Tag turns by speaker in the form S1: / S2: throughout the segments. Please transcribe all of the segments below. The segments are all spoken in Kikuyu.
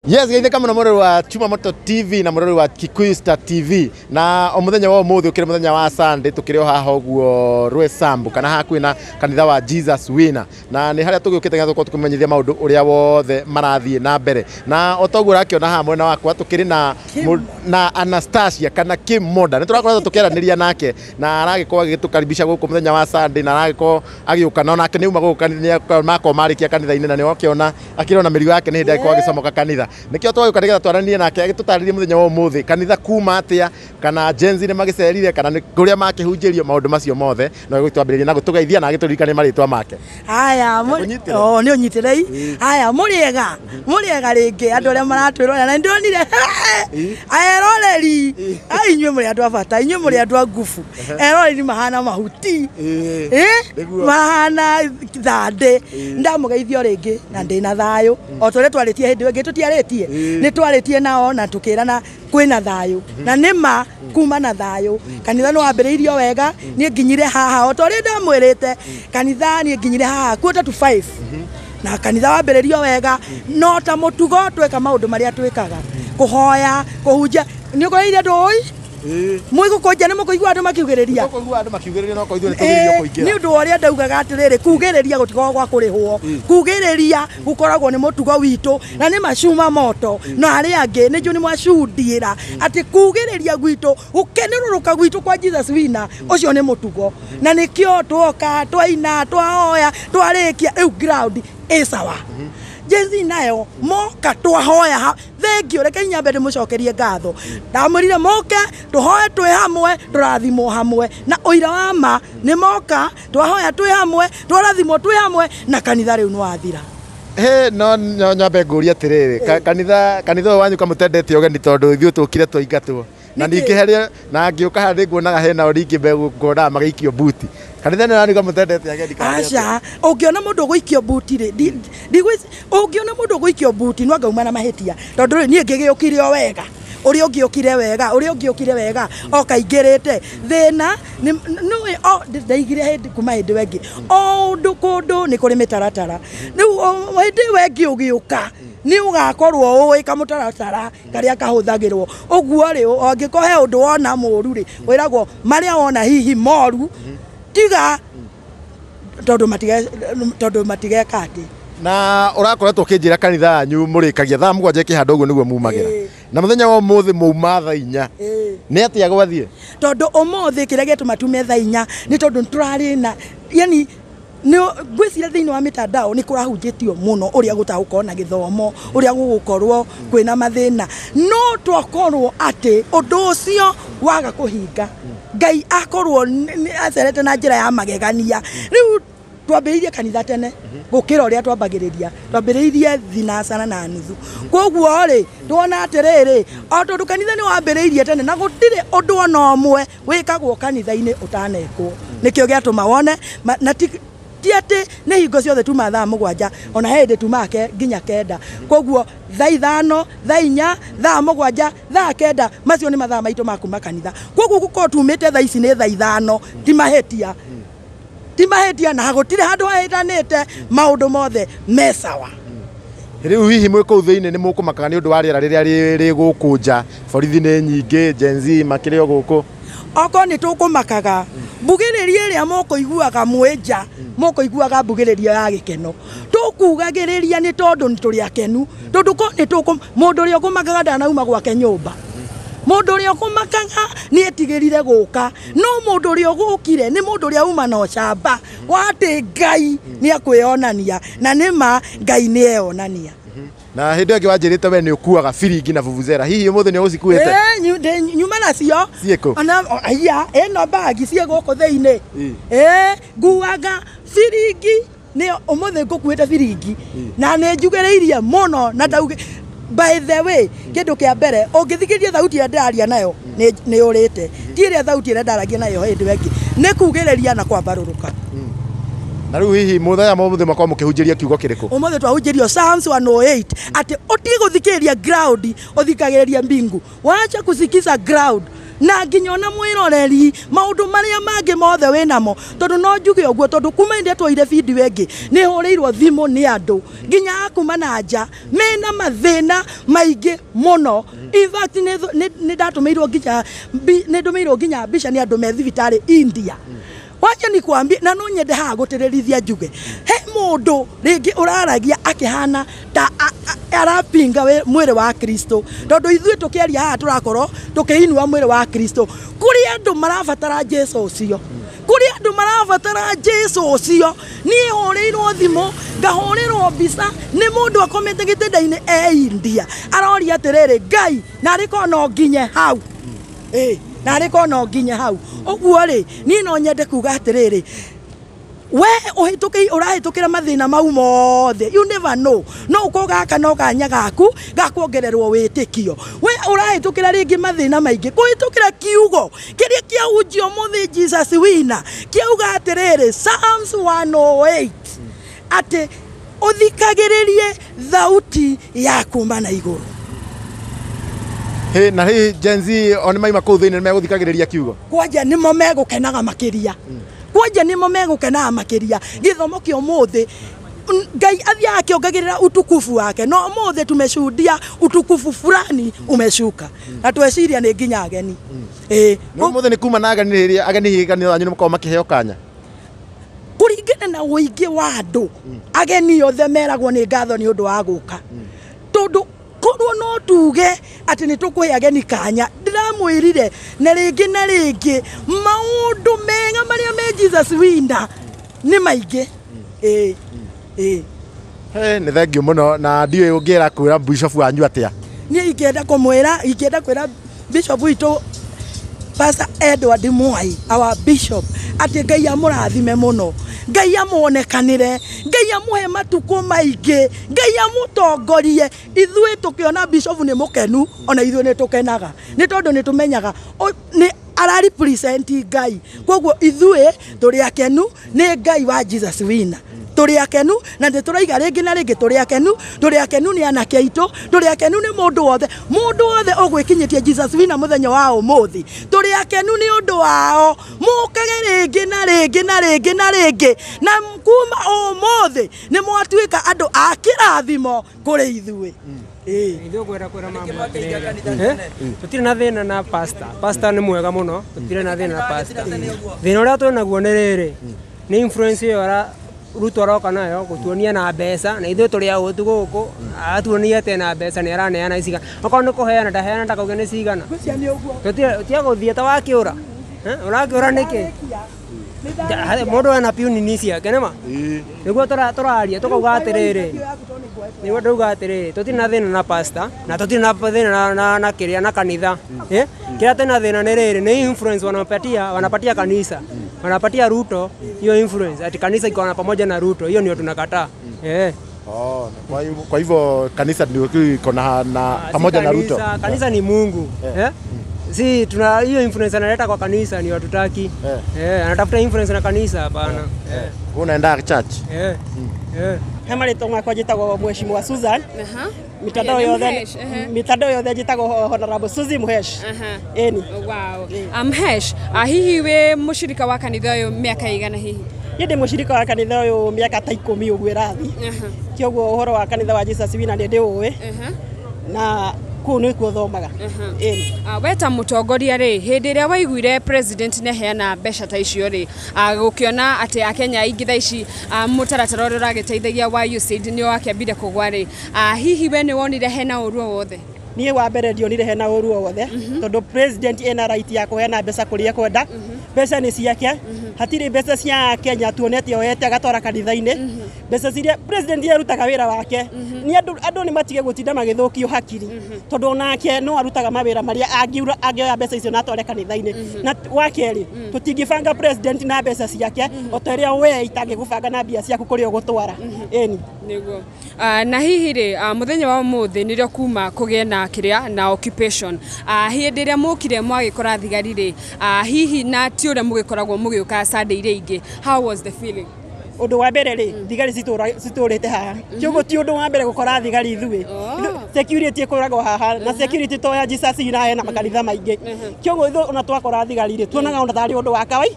S1: Yes, geithĩka mũno mũrori wa Chuma Moto TV na mũrori wa Kikuyu Star TV. Na o mũthenya wa ũmũthĩ ũkĩrĩ mũthenya wa Sunday, tũkĩrĩ o haha ũguo Rwesambu kana hakuhĩ na kanitha wa Jesus Winner, na nĩ harĩa tũgĩũkĩte nĩgetha tũkorwo tũkĩmenyithia maũndũ ũrĩa wothe marathiĩ na mbere. Na o toguo ũrakĩona haha mwena wakwa tũkĩrĩ na Anastasia kana Kim Moda. Nĩ tũrakoretwo tũkĩaranĩria nake na aragĩkorwo agĩtũkaribisha gũkũ mũthenya wa Sunday, na aragĩkorwo agĩũka na onake nĩ auma gũkũ kanitha, makorwo marĩkia kanitha-inĩ, na nĩ wakĩona akĩrona mĩrigo yake nĩ hĩndĩ agĩkorwo agĩcomoka kanitha. Nĩkĩo twagĩũka nĩgetha twaranĩrie nake agĩtũtarĩrie mũthenya wa ũmũthĩ kanitha kuma atĩa, kana Gen Z nĩ magĩcerire, kana nĩ kũrĩa makĩhunjĩrio, maũndũ macio mothe no egũtwambĩrĩria na gũtũgeithia na agĩtũririkanie marĩtwa make.
S2: Haya.
S1: Ũnyitĩre.
S2: O nĩ ũnyitĩrei. Haya, mũrĩega, mũrĩega rĩngĩ andũ arĩa maratwĩrorera, na nĩndonire eroreri. Ai, inyuĩ mũrĩ andũ a bata, inyuĩ mũrĩ andũ a ngubu. Eroreri mahana mahuti.
S1: Nĩguo.
S2: Mahana thandĩ. Ndamũgeithio rĩngĩ na ndĩna thayũ o ta ũrĩa twarĩtie hĩndĩ ĩyo ĩngĩ. Tũtiarĩtie, nĩ twarĩtie nao na tũkĩrana kwĩna thayũ, na nĩ ma kuma na thayũ. Kanitha nĩ wambĩrĩirio wega. Niĩ nginyire haha o ta ũrĩa ndamwĩrĩte kanitha, niĩ nginyire haha 4:45 na kanitha wambĩrĩrio wega. No ta mũtugo tweka maũndũ marĩa twĩkaga, kũhoya, kũhunjia, nĩ ũkoreire andũ ũi mwĩ gũkũnja, nĩ mũkũigua andũ makiugĩrĩria.
S1: Kũigua andũ makiugĩrĩria, no korwo ithuĩ nĩ tũgĩrĩrio kũingĩra.
S2: Nĩ ũndũ wa ũrĩa ndaugaga atĩrĩrĩ, kugĩrĩria gũtikoragwo gwa kũrĩhwo, kugĩrĩria gũkoragwo nĩ mũtugo witũ na nĩ macuma moto. Na arĩa angĩ nĩ njũ nĩ mwacundiĩra atĩ kugĩrĩria gwitũ, gũkenerũrũka gwitũ kwa Jesus Winner, ũcio nĩ mũtugo, na nĩkĩo twoka, twaina, twahoya, twarĩkia, rĩu ground ĩ sawa. Gen Z nayo moka twahoya thengio. Reke nyambe ndĩmũcokerie ngatho. Ndamwĩrire moke tũhoe twĩ hamwe, tũrathimwo hamwe, na ũira wa ma nĩ moka, twahoya twĩ hamwe, twarathimwo twĩ hamwe, na kanitha rĩu nĩ wathira.
S1: He no nyambe ngũrie atĩrĩrĩ, kanitha ũyũ wanyu kamũtendete ũgeni, tondũ ithuĩ tũkire twaingatwo na
S2: Nĩkĩ?
S1: Ningĩ harĩa na ngĩũka haha nĩnguonaga hena o ningĩ nguonaga magĩikio mbuti. Kanitha ĩno yanyu kamũtendete ageni kana nĩ atĩa?
S2: Aca, ũngĩona mũndũ ũgũikio mbuti rĩ, ũngĩona mũndũ ũgũikio mbuti no angauma na mahĩtia, tondũ rĩ niĩ ngĩgĩũkire o wega, ũrĩa ũngĩ ũkire wega, ũrĩa ũngĩ ũkire wega okaingĩrĩte thĩna nĩũĩ ndaigire hĩndĩ kuma hĩndĩ ĩyo ĩngĩ. O ũndũ kũndũ nĩ kũrĩ mĩtaratara. Rĩu hĩndĩ ĩyo ĩngĩ ũgĩũka nĩ ũgakorwo ũĩ kamũtaratara karĩa kahũthagĩrwo. Ũguo rĩ, angĩkorwo he ũndũ wona mũru rĩ, wĩragwo marĩa wona hihi moru tiga, tondũ matigeka atĩ.
S1: Na ũrakoretwo ũkĩnjĩra kanitha yanyu mũrĩkagia thaa 7 ĩkĩhanda ũguo nĩguo mumagĩra, na mũthenya wa ũmũthĩ mauma thaa 4. Nĩ atĩa gwathiĩ?
S2: Tondũ ũmũthĩ kĩrĩa gĩatũma tume thaa 4 nĩ tondũ nĩtũrarĩ na yani nĩ ngwĩciria thĩinĩ wa mĩtandao nĩ kũrahunjĩtio mũno ũrĩa gũtagũkorwo na gĩthomo, ũrĩa gũgũkorwo kwĩna mathĩna, no twakorwo atĩ ũndũ ũcio waga kũhinga, Ngai akorwo acerete na njĩra ya magegania. Rĩu twambĩrĩirie kanitha tene gũkĩra ũrĩa twambagĩrĩria, twambĩrĩirie 6:30. Koguo rĩ, tuona atĩrĩrĩ, o tondũ kanitha nĩ wambĩrĩirie tene na gũtirĩ ũndũ ona ũmwe wĩkagwo kanitha-inĩ ũtanekwo, nĩkĩo gĩatũma wone na ti atĩ nĩ hingo ciothe tuma thaa 7, ona he hĩndĩ tumaga nginya 9. Koguo thaa 5, thaa 4, thaa 7, thaa 9, macio nĩ mathaa maitũ ma kuma kanitha. Koguo gũkorwo tumĩte thaa ici nĩ thaa 5 ti mahĩtia, ti mahĩtia, na gũtirĩ handũ hahĩtanĩte, maũndũ mothe me sawa.
S1: Rĩu hihi mwĩ kũu thĩinĩ nĩ mũkũmakaga nĩ ũndũ wa rĩera rĩrĩa rĩ gũkũ nja? Borithi nĩ nyingĩ, Gen Z makĩrĩ o gũkũ.
S2: Okorwo nĩ tũkũmakaga, mbugĩrĩrio ĩrĩa mũkũiguaga mwĩ nja, mũkũiguaga mbugĩrĩrio ya gĩkeno. Tũkugagĩrĩria nĩ tondũ nĩ tũrĩ akenu, tondũ korwo nĩ tũkũ mũndũ ũrĩa ũkũmakaga ndanauma gwake nyũmba, mũndũ ũrĩa ũkũmakaga nĩ etigĩrire gũka, no mũndũ ũrĩa ũgũkire nĩ mũndũ ũrĩa uma na ũcamba wa atĩ Ngai nĩ akwĩonania, na nĩ ma Ngai nĩ eyonania.
S1: Na hĩndĩ ĩyo ĩngĩ wanjĩrĩte we nĩ ũkuaga biringi na vuvuzela, hihi ũmũthĩ nĩ ũgũcikuĩte?
S2: Nyuma nacio.
S1: Ciĩkũ?
S2: Ona aya ĩno bagi ciĩ gũkũ thĩinĩ. Nguaga biringi, nĩ ũmũthĩ ngũkuĩte biringi na nĩ njugĩrĩirie mũno na ndauge. By the way, kĩndũ kĩa mbere ũngĩthikĩrĩria thauti ĩrĩa ndĩraria nayo nĩ ũrĩte, ti ĩrĩa thauti ĩrĩa ndaragia nayo hĩndĩ ĩyo ĩngĩ, nĩ kugĩrĩria na kwambarũrũka.
S1: Na rĩu hihi mũthenya mũthĩ makorwo mũkĩhunjĩria kiugo kĩrĩkũ?
S2: Ũmũthĩ twahunjĩrio Psalms 108, atĩ ũtige gũthikĩrĩria ground, ũthikagĩrĩria mbingu. Wacha kusikiza ground. Na nginya ona mwiroreri maundu maria mangi mothe winamo tondu no njuge uguo tondu kuma inde twaire video ingi ni hurirwo thimu ni andu nginya akuma na nja mena mathina maingi muno. In fact ni ndatumirwo nginya ni ndumirwo nginya mbica ni andu me thibitari India. Wacha nikwambie na no nyende haha gutirerithia njuge he mundu ringi uraragia akihana ta arapinga mwiri wa Kristo tondu ithuĩ tukiaria haha turakorwo tukiinua mwiri wa Kristo. Kuri andu marabatara Jesu ucio, kuri andu marabatara Jesu ucio. Niĩ hũrĩirwo thimũ ngahũrĩrwo mbica nĩ mũndũ akomete gĩtanda-inĩ e India aroria atĩrĩrĩ, Ngai narĩ korwo no nginye hau, narĩ korwo no nginye hau. Ũguo rĩ niĩ no nyende kuga atĩrĩrĩ, we ũrahĩtũkĩra mathĩna mau mothe, you never know, no ũkorwo gaka no kanya gaku gakuongererwo wĩtĩkio. We ũrahĩtũkĩra rĩngĩ mathĩna maingĩ kũhĩtũkĩra kiugo kĩrĩa kĩahunjio mũthĩ Jesus Winner kĩauga atĩrĩrĩ, Psalms 108 atĩ ũthikagĩrĩrie thauti ya kuma na igũrũ.
S1: Hĩ na hĩ Gen Z one maima kũu thĩinĩ nĩmegũthikagĩrĩria kiugo
S2: kwanja nĩmo megũkenaga makĩria, kwanja nĩmo megũkenaga makĩria. Gĩthomo kĩa ũmũthĩ Ngai athiaga akĩongagĩrĩra utukufu wake, no ũmũthĩ tumeshuhudia utukufu fulani umeshuka na tweciria nĩ nginya ageni.
S1: Ũmũthĩ nĩ kuma na ageni rĩrĩa ageni hihi kanitha wanyu nĩmakoragwo makĩheo kanya
S2: kũringana na ũingĩ wa andũ. Ageni othe meragwo nĩ ngatho nĩ ũndũ wa gũka tondũ korwo no tuge atĩ nĩ tũkũhe ageni kanya, ndĩramwĩrire na rĩngĩ na rĩngĩ maũndũ mega marĩa me Jesus Winner nĩ maingĩ.
S1: Nĩ thengiũ mũno na ndiũĩ ũngĩra kwĩra bishop wanyu atĩa.
S2: Niĩ ingĩenda kũmwĩra, ingĩenda kwĩra bishop witũ Pastor Edward Mwai, our bishop, atĩ Ngai amũrathime mũno, Ngai amuonekanĩre, Ngai amũhe matukũ maingĩ, Ngai amũtongorie. Ithuĩ tũkĩona bishop nĩ mũkenu ona ithuĩ nĩ tũkenaga nĩ tondũ nĩ tũmenyaga nĩ ara represent Ngai. Koguo ithuĩ tũrĩ akenu nĩ Ngai wa Jesus Winner, tũrĩ akenu na nĩ tũraiga rĩngĩ na rĩngĩ tũrĩ akenu, tũrĩ akenu nĩ anake aitũ, tũrĩ akenu nĩ mũndũ wothe, mũndũ wothe ũgwĩkinyĩtie Jesus Winner mũthenya wa ũmũthĩ, tũrĩ akenu nĩ ũndũ wao. Mũkage rĩngĩ na rĩngĩ na rĩngĩ na rĩngĩ, na kuma ũmũthĩ nĩ mwatuĩka andũ a kĩrathimo kũrĩ ithuĩ.
S3: Ithuĩ ngwenda kwĩra mama atĩrĩrĩ, tũtirĩ na thĩna na pastor. Pastor nĩ mwega mũno, tũtirĩ na thĩna na pastor. Thĩna ũrĩa twĩnaguo nĩ rĩrĩ, nĩ influence ĩyo Ruto aroka nayo gũtuonia na mbeca, na ithuĩ tũrĩ ahũtu gũkũ, atuonia atĩ ena mbeca nĩ araneana cigana, okorwo nĩ kũheana ndaheana ndakauge nĩ cigana. Tũtiga gũthiĩ ta wakĩũra, ũrakĩũra nĩkĩ? Mũndũ ena piuni ciake nĩma nĩguo tũraria tũkauga atĩrĩrĩ, nĩguo ndauga atĩrĩrĩ, tũtirĩ na thĩna na pastor na tũtirĩ na thĩna na kĩrĩa na kanitha. Kĩrĩa twĩna thĩna nĩ rĩrĩ, nĩ influence wanapatia kanisa, wanapatia Ruto hiyo influence ati kanisa iko na pamoja na Ruto, hiyo ndio tunakataa.
S1: Kwa hivyo kanisa ndio iko na pamoja na Ruto.
S3: Kanisa ni Mungu. Si tuna hiyo influence analeta kwa kanisa ni watutaki. Anatafuta influence na kanisa hapana.
S1: Unaenda church?
S4: Hema rĩtwa makwa njĩtagwo Mheshimiwa Susan. Mitandao yothe mitandao yothe njĩtagwo Honorable Suzy Muhesh. Ĩni.
S5: Wow. Mhesh, hihi we mũshirika wa kanitha ũyũ mĩaka igana hihi?
S4: Niĩ ndĩ mũshirika wa kanitha ũyũ mĩaka ta 10 ũguo ĩrathiĩ. Kĩoguo ũhoro wa kanitha wa Jesus Winner nĩ ndĩũĩ. Na kũu nĩkuo thomaga.
S5: We ta mũtongoria rĩ, hĩndĩ ĩrĩa waiguire president nĩaheana mbeca ta icio rĩ, gũkĩona atĩ akenya aingĩ thaa ici mũtaratara ũrĩa ũragĩteithagia wa USAID nĩ wakĩambire kũgwa rĩ, hihi we nĩ wonire hena ũru o wothe?
S4: Niĩ wa mbere ndionire hena ũru o wothe tondũ president ena right ya kũheana mbeca kũrĩa ekwenda, mbeca nĩ ciake, hatirĩ mbeca cia Kenya tuonete oete agatwara kanitha-inĩ, mbeca ciria president arutaga wĩra wake. Nĩ andũ nĩ matige gũtinda magĩthũkio hakiri tondũ onake no arutaga mawĩra marĩa angĩoya mbeca icio na atware kanitha-inĩ. Na wa kerĩ, tũtingĩbanga president na mbeca ciake o ta ũrĩa we itangĩgũbanga na mbia ciaku kũrĩa ũgũtwara. Ĩni
S5: nĩguo. Na hihi rĩ, mũthenya wa ũmũthĩ nĩrĩo kuma kũgĩe na kĩrĩa na occupation, hĩndĩ ĩrĩa mũkire mwagĩkora thigari rĩ, hihi na ti ũrĩa mũgĩkoragwo mũgĩũka Sunday iria ingĩ, how was the feeling?
S4: Ũndũ wa mbere rĩ, thigari citũrĩte haha, kĩoguo ti ũndũ wa mbere gũkora thigari ithuĩ. Security ĩkoragwo haha na security to ya Jesus ina hena makanitha maingĩ, kĩoguo ithuĩ ona twakora thigari rĩ, tuonaga ona tarĩ ũndũ wa kawai.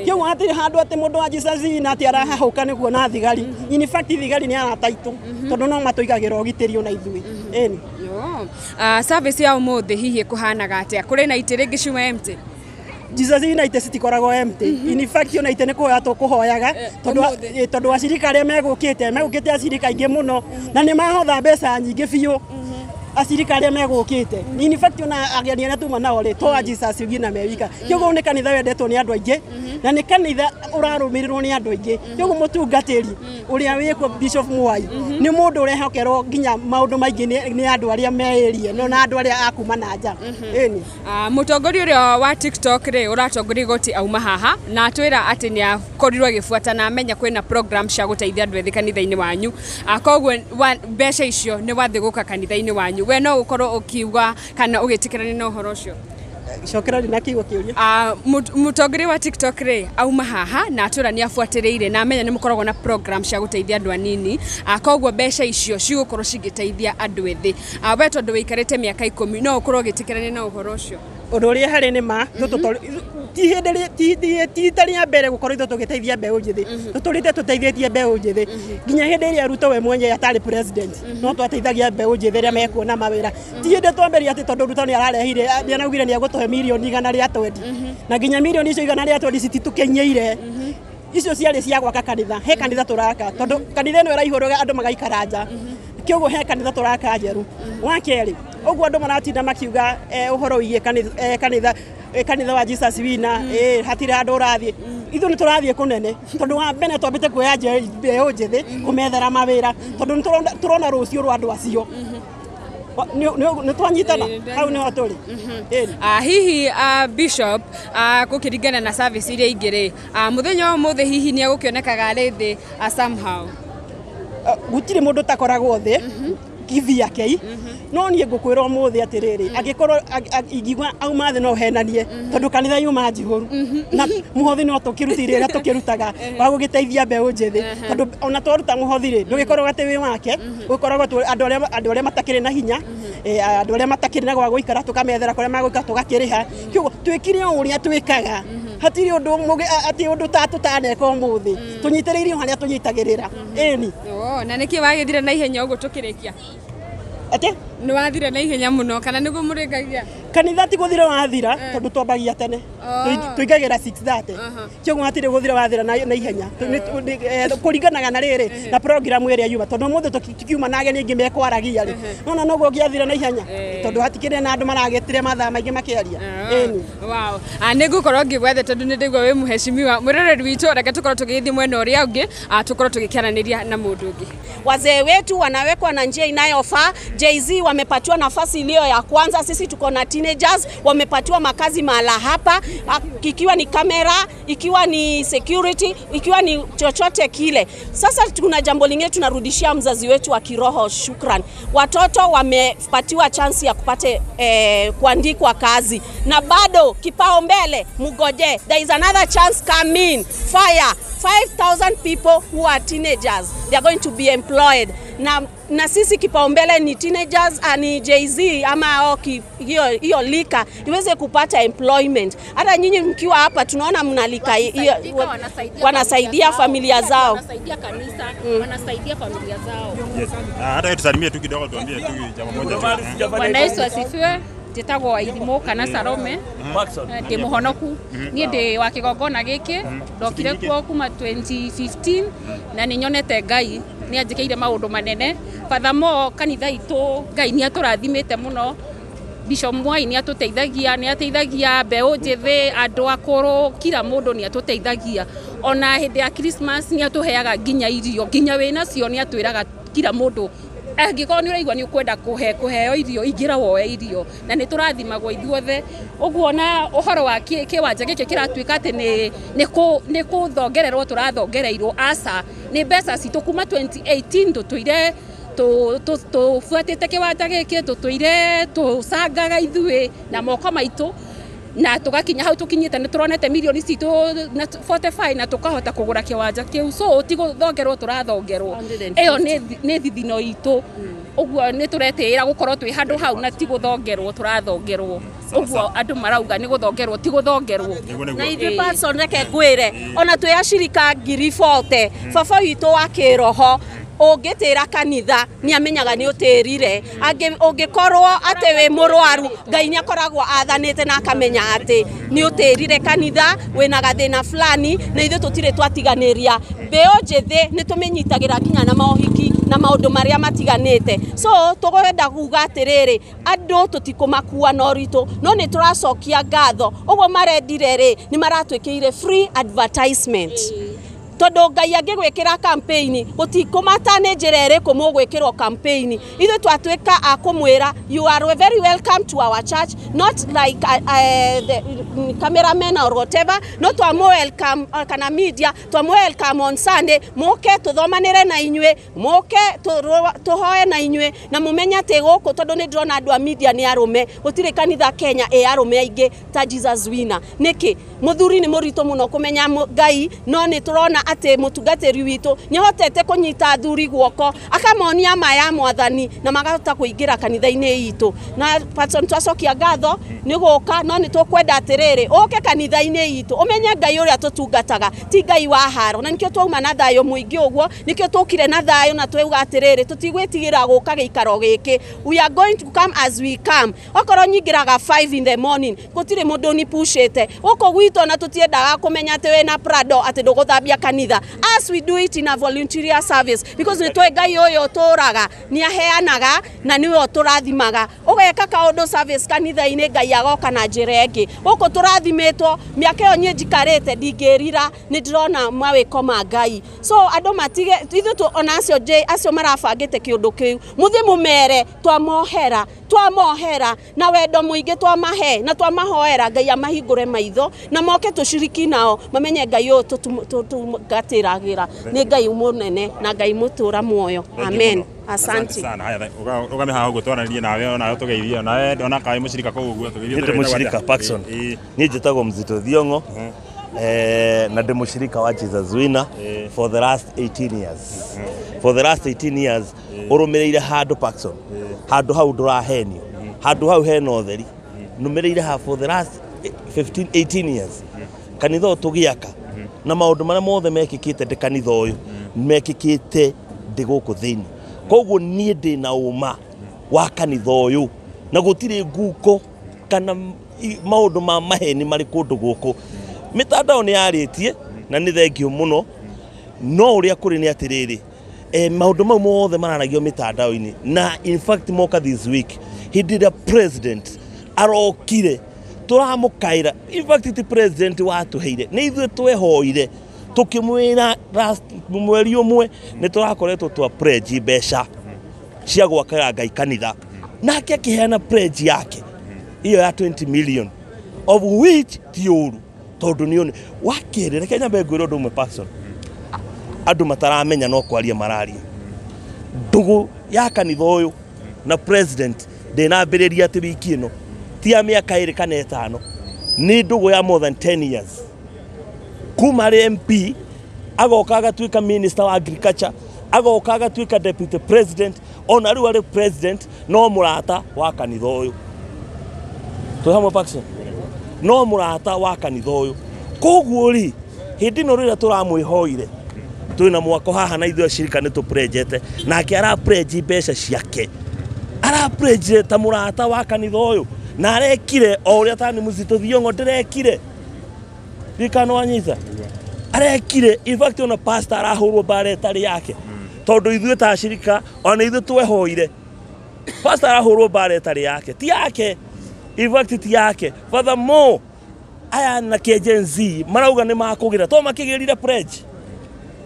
S4: Kĩoguo hatirĩ handũ atĩ mũndũ wa Jesus ina atĩ arahahũka nĩ kuona thigari. In fact thigari nĩ arata aitũ, tondũ no matũigagĩra ũgitĩri ona ithuĩ, ĩni.
S5: Service ya ũmũthĩ hihi ĩkũhanaga atĩa? Kũrĩ na itĩ rĩngĩ ciuma empty?
S4: Jesus ina itĩ citikoragwo empty. In fact ona itĩ nĩ kũhoya tũkũhoyaga, tondũ acirika arĩa megũkĩte acirika aingĩ mũno na nĩ mahotha mbeca nyingĩ biũ acirika arĩa megũkĩte. In fact ona ageni arĩa tuma nao rĩ, to a Jesus ugina me wika. Kĩoguo nĩ kanitha wendetwo nĩ andũ aingĩ na nĩ kanitha ũrarũmĩrĩrwo nĩ andũ aingĩ. Kĩoguo mũtungatĩri ũrĩa wĩkuo Bishop Mwai nĩ mũndũ ũrehokerwo nginya maũndũ maingĩ nĩ andũ arĩa me area no na andũ arĩa a kuma na nja. Ĩni.
S5: Mũtongoria ũrĩa wa TikTok rĩ, ũratongoria igoti auma haha na atwĩra atĩ nĩ akorirwo agĩbuata na amenya kwĩna program cia gũteithia andũ ethĩ kanitha-inĩ wanyu, koguo mbeca icio nĩ wathiĩ gũka kanitha-inĩ wanyu, we no ũkorwo ũkiuga kana ũgĩtĩkĩrania na ũhoro ũcio?
S4: Cokera na kiugo kĩũria.
S5: Mũtongoria wa TikTok rĩ, auma haha na atwĩra nĩ abuatĩrĩire na amenya nĩ mũkoragwo na program cia gũteithia andũ anini, koguo mbeca icio cigũkorwo cigĩteithia andũ ethĩ. We tondũ wĩikarĩte mĩaka 10 no ũkorwo ũgĩtĩkĩrania na ũhoro ũcio?
S4: Ũndũ ũrĩa harĩ nĩ ma, ti hĩndĩ ti ta rĩa mbere gũkorwo ithuĩ tũgĩteithia mbeũ njĩthĩ, tũtũrĩte tũteithĩtie mbeũ njĩthĩ nginya hĩndĩ ĩrĩa Ruto we mwenyewe atarĩ president, no twateithagia mbeũ njĩthĩ rĩa mekuona mawĩra. Ti hĩndĩ twambĩrĩria atĩ tondũ Ruto nĩ ararehire, nĩ araugire nĩ egũtũhe mirioni 120, na nginya mirioni icio 120 cititũkinyĩire. Icio ciarĩ cia gwaka kanitha, he kanitha tũraka, tondũ kanitha ĩno ĩraihũrwo andũ magaikara nja, kĩoguo he kanitha tũraka njerũ. Wa kerĩ, ũguo andũ maratinda makiuga ũhoro wĩgiĩ kanitha wa Jesus wina, hatirĩ handũ ũrathiĩ. Ithuĩ nĩ tũrathiĩ kũnene, tondũ wa mbere twambĩte kuoya mbeũ njĩthĩ kũmethera mawĩra, tondũ nĩ tũrona rũciũ rwa andũ acio. Nĩ twanyitana hau nĩho tũrĩ.
S5: Hihi Bishop, gũkĩringana na service iria ingĩ rĩ, mũthenya wa ũmũthĩ hihi nĩ egũkĩonekaga arĩ thĩ somehow?
S4: Gũtirĩ mũndũ ũtakoragwo thĩ kivyake, no niĩ ngũkwĩra ũmũthĩ atĩrĩrĩ, angĩkorwo ingiuga auma thĩ no henanie, tondũ kanitha yuma njihũru na mũhothi no tũkĩrutire ĩrĩa tũkĩrutaga wa gũgĩteithia mbeũ njĩthĩ, tondũ ona twaruta mũhothi rĩ, ndũgĩkoragwo atĩ wĩ wake, ũkoragwo andũ arĩa matakĩrĩ na hinya, andũ arĩa matakĩrĩ na gwa gũikara tũkamethera kũrĩa magũikara tũgakĩrĩha. Kĩoguo twĩkire o ũrĩa twĩkaga, hatirĩ ũndũ atĩ ũndũ ta tũtaneka ũmũthĩ, tũnyitĩrĩire o harĩa tũnyitagĩrĩra. Ĩni.
S5: Na nĩkĩ wagĩthire na ihenya ũguo tũkĩrĩkia?
S4: Atĩ?
S5: Nĩ wathire na ihenya mũno kana nĩguo mũrĩkagia?
S4: Kanitha ti gũthira wathira, tondũ twambagia tene, tũingagĩra 6:30, kĩoguo hatirĩ gũthira wathira na ihenya, kũringanaga na rĩrĩ na program ĩrĩa yuma, tondũ ũmũthĩ tũkiuma na ageni aingĩ mekwaragia rĩ, nona noguo ũngĩathira na ihenya, tondũ hatikĩrĩ na andũ maragĩtire mathaa maingĩ makĩaria. Ĩni.
S5: Wow. Nĩ ngũkorwo ngĩgwetha tondũ nĩ ndaigua wĩ mũheshimiwa mwĩroreri witũ, reke tũkorwo tũgĩthiĩ mwena ũrĩa ũngĩ, tũkorwo tũgĩkĩaranĩria na mũndũ ũngĩ.
S6: Wazee wetu wanawekwa na njia inayofaa. Jay-Z wamepatiwa nafasi iliyo ya kwanza, sisi tuko na teenagers wamepatiwa makazi mahala hapa, ikiwa ni kamera, ikiwa ni security, ikiwa ni chochote kile. Sasa tuna jambo lingine tunarudishia mzazi wetu wa kiroho shukran. Watoto wamepatiwa chance ya kupate kuandikwa kazi, na bado kipao mbele mugoje, there is another chance coming. Fire 5,000 people who are teenagers, they are going to be employed. Na sisi kipaumbele ni teenagers, ni Jay-Z ama hiyo lika iweze kupata employment. Hata nyinyi mkiwa hapa tunaona mnalika hiyo, wanasaidia familia zao,
S7: wanasaidia kanisa, wanasaidia familia zao.
S8: Yes. Hata tusalimie tu kidogo, tuambie tu jambo moja tu.
S7: Bwana Yesu asifiwe. Njĩtagwo Waithimũ kana Salome, ndĩ mũhonoku, niĩ ndĩ wa kĩgongona gĩkĩ, ndokire kuo kuma 2015 na nĩ nyonete Ngai nĩ anjĩkĩire maũndũ manene. Furthermore, kanitha itũ Ngai nĩ atũrathimĩte mũno. Bishop Mwai nĩ atũteithagia, nĩ ateithagia mbeũ njĩthĩ, andũ akũrũ, kila mũndũ nĩ atũteithagia. Ona hĩndĩ ya Christmas nĩ atũheaga nginya irio, nginya wĩnacio nĩ atwĩraga kila mũndũ angĩkorwo nĩ ũraigua nĩ ũkwenda kũheo irio, ingĩra woe irio, na nĩ tũrathimagwo ithuothe. Ũguo na ũhoro wa kĩwanja gĩkĩ kĩratuĩka atĩ nĩ kũthongererwo tũrathongereirwo, aca, nĩ mbeca citũ kuma 2018 tũtũire tũbuatĩte kĩwanja gĩkĩ, tũtũire tũcangaga ithuĩ na moko maitũ. Na tugakinya hau tukinyite ni turonete milioni citũ na 45 na tukahota kugura kiwanja kiu. So ti guthongerwo turathongerwo, iyo ni thithino itu. Uguo ni turetiira gukorwo twi handu hau na ti guthongerwo turathongerwo. Uguo andu marauga ni guthongerwo ti guthongerwo.
S6: Na ithuĩ person reke ngwĩre ona twĩ acirika 40,000 baba witũ wa kĩroho ũngĩtĩra kanitha nĩ amenyaga nĩ ũtĩrire. Ũngĩkorwo atĩ wĩ mũrwaru Ngai nĩ akoragwo athanĩte na akamenya atĩ nĩ ũtĩrire kanitha wĩna gathĩna fulani, na ithuĩ tũtirĩ twatiganĩria. Mbĩũ njĩthĩ nĩ tũmĩnyitagĩra nginya na maũhiki na maũndũ marĩa matiganĩte. So tũkwenda kuga atĩrĩrĩ, andũ tũtikũmakua na ũritũ, no nĩ tũracokia ngatho. Ũguo marendire rĩ, nĩ maratwĩkĩire free advertisement. Tondu Ngai angĩgwĩkĩra campaign gũtikũmata nĩ njĩra ĩrĩkũ mũgwĩkĩrwo campaign. Ithuĩ twatuĩka a kũmwĩra you are very welcome to our church, not like the cameraman or whatever, no twamũ welcome kana media twamũ welcome on Sunday, mũke tũthomanĩre na inyuĩ, mũke tũhoe na inyuĩ, na mũmenye atĩ gũkũ tondũ nĩ ndĩrona andũ a media nĩ arũme, gũtirĩ kanitha Kenya ĩ arũme aingĩ ta Jesus Winner. Nĩkĩ? Mũthuri nĩ mũritũ mũno kũmenya Ngai, no nĩ tũrona atĩ mũtungatĩri witũ nĩ ahotete kũnyita athuri guoko akamonia ma ya mwathani na makahota kũingĩra kanitha-inĩ itũ. Na patron twacokia ngatho nĩ gũka, no nĩ tũkwenda atĩrĩrĩ ũke kanitha-inĩ itũ ũmenye Ngai ũrĩa tũtungataga ti Ngai wa haro, na nĩkĩo twauma na thayũ mũingĩ ũguo, nĩkĩo tũkire na thayũ na twauga atĩrĩrĩ tũtigwĩtigĩra gũka gĩikaro gĩkĩ. We are going to come as we come. Okorwo nyingĩraga 5 in the morning gũtirĩ mũndũ ũnipushĩte gũkũ gwitũ, na tũtiendaga kũmenya atĩ wĩna Prado atĩ ndũgũthambia kanitha. As we do it in a volunteer service, because nĩ tũĩ Ngai ũyũ ũtũraga nĩ aheanaga na nĩwe ũtũrathimaga. Ũgeka kaũndũ service kanitha-inĩ Ngai agoka na njĩra ĩngĩ. Gũkũ tũrathimĩtwo mĩaka ĩyo niĩ njikarĩte ndingĩrira, nĩ ndĩrona mawĩko ma Ngai. So andũ matige ithuĩ ona acio acio marabangĩte kĩũndũ kĩu mũthiĩ mũmere twamohera, twamohera na wendo mũingĩ twamahe na twamahoera Ngai amahingũre maitho na moke tũciriki nao mamenye Ngai ũyũ tũtungatĩragĩra nĩ Ngai mũnene na Ngai mũtũra muoyo. Amen. Asante
S8: sana. Haya, ugame haha ũguo twaranĩrie nawe onawe tũgeithie nawe ndona kaĩ mũcirika kũu ũguo tũgeithie.
S9: Ndĩ mũcirika Paxson. Niĩ njĩtagwo Mzito Thiong'o na ndĩ mũcirika wa Jesus Winner for the last 18 years. For the last 18 years ũrũmĩrĩire handũ Paxson, handũ hau ndũrahenio, handũ hau hena ũtheri, nũmĩrĩire ha for the last 15 18 years. Kanitha ũyũ tũgĩaka na maũndũ marĩa mothe mekĩkĩte ndĩ kanitha ũyũ mekĩkĩte ndĩ gũkũ thĩinĩ. Koguo niĩ ndĩ na ũma wa kanitha ũyũ na gũtirĩ nguko kana maũndũ ma maheni marĩ kũndũ gũkũ. Mĩtandao nĩ yarĩtie na nĩ thengio mũno, no ũrĩa kũrĩ nĩ atĩrĩrĩ, maũndũ mau mothe mararagio mĩtandao-inĩ, na in fact moka this week hĩndĩ ĩrĩa president arokire tũramũkaĩra. In fact ti president watũheire, nĩ ithuĩ twehoire tũkĩmwĩra last mweri ũmwe nĩ tũrakoretwo twa pledge mbeca cia gwakaga Ngai kanitha, nake akĩheana pledge yake iyo ya 20 million, of which ti ũru tondũ nĩ one. Wa kerĩ, reke nyambe ngwĩre ũndũ ũmwe Paxson, andũ mataramenya no kwaria mararia. Ndũgũ ya kanitha ũyũ na president ndĩnambĩrĩria atĩ wiki ĩno ti ya mĩaka 2 kana 5, nĩ ndũgũ ya more than 10 years. Kuma arĩ MP agoka agatuĩka minister wa agriculture, agoka agatuĩka deputy president, ona rĩu arĩ president no mũrata wa kanitha ũyũ. Twĩ hamwe Paxson? No mũrata wa kanitha ũyũ. Koguo rĩ, hĩndĩ ĩno rĩrĩa tũramwĩhoire twĩna mwako haha na ithuĩ acirika nĩ tũprenjete, nake araprenji mbeca ciake, araprenjire ta mũrata wa kanitha ũyũ, na arekire o ũrĩa tani Mzito Thiong'o ndĩrekire. Ndikana wanyita arekire. In fact ona pastor arahũrwo mbara ĩtarĩ yake, tondũ ithuĩ ta acirika ona ithuĩ twehoire pastor arahũrwo mbara ĩtarĩ yake, ti yake, in fact ti yake. Furthermore, aya na Gen Z marauga nĩ makũgĩra to makĩgĩrire pledge,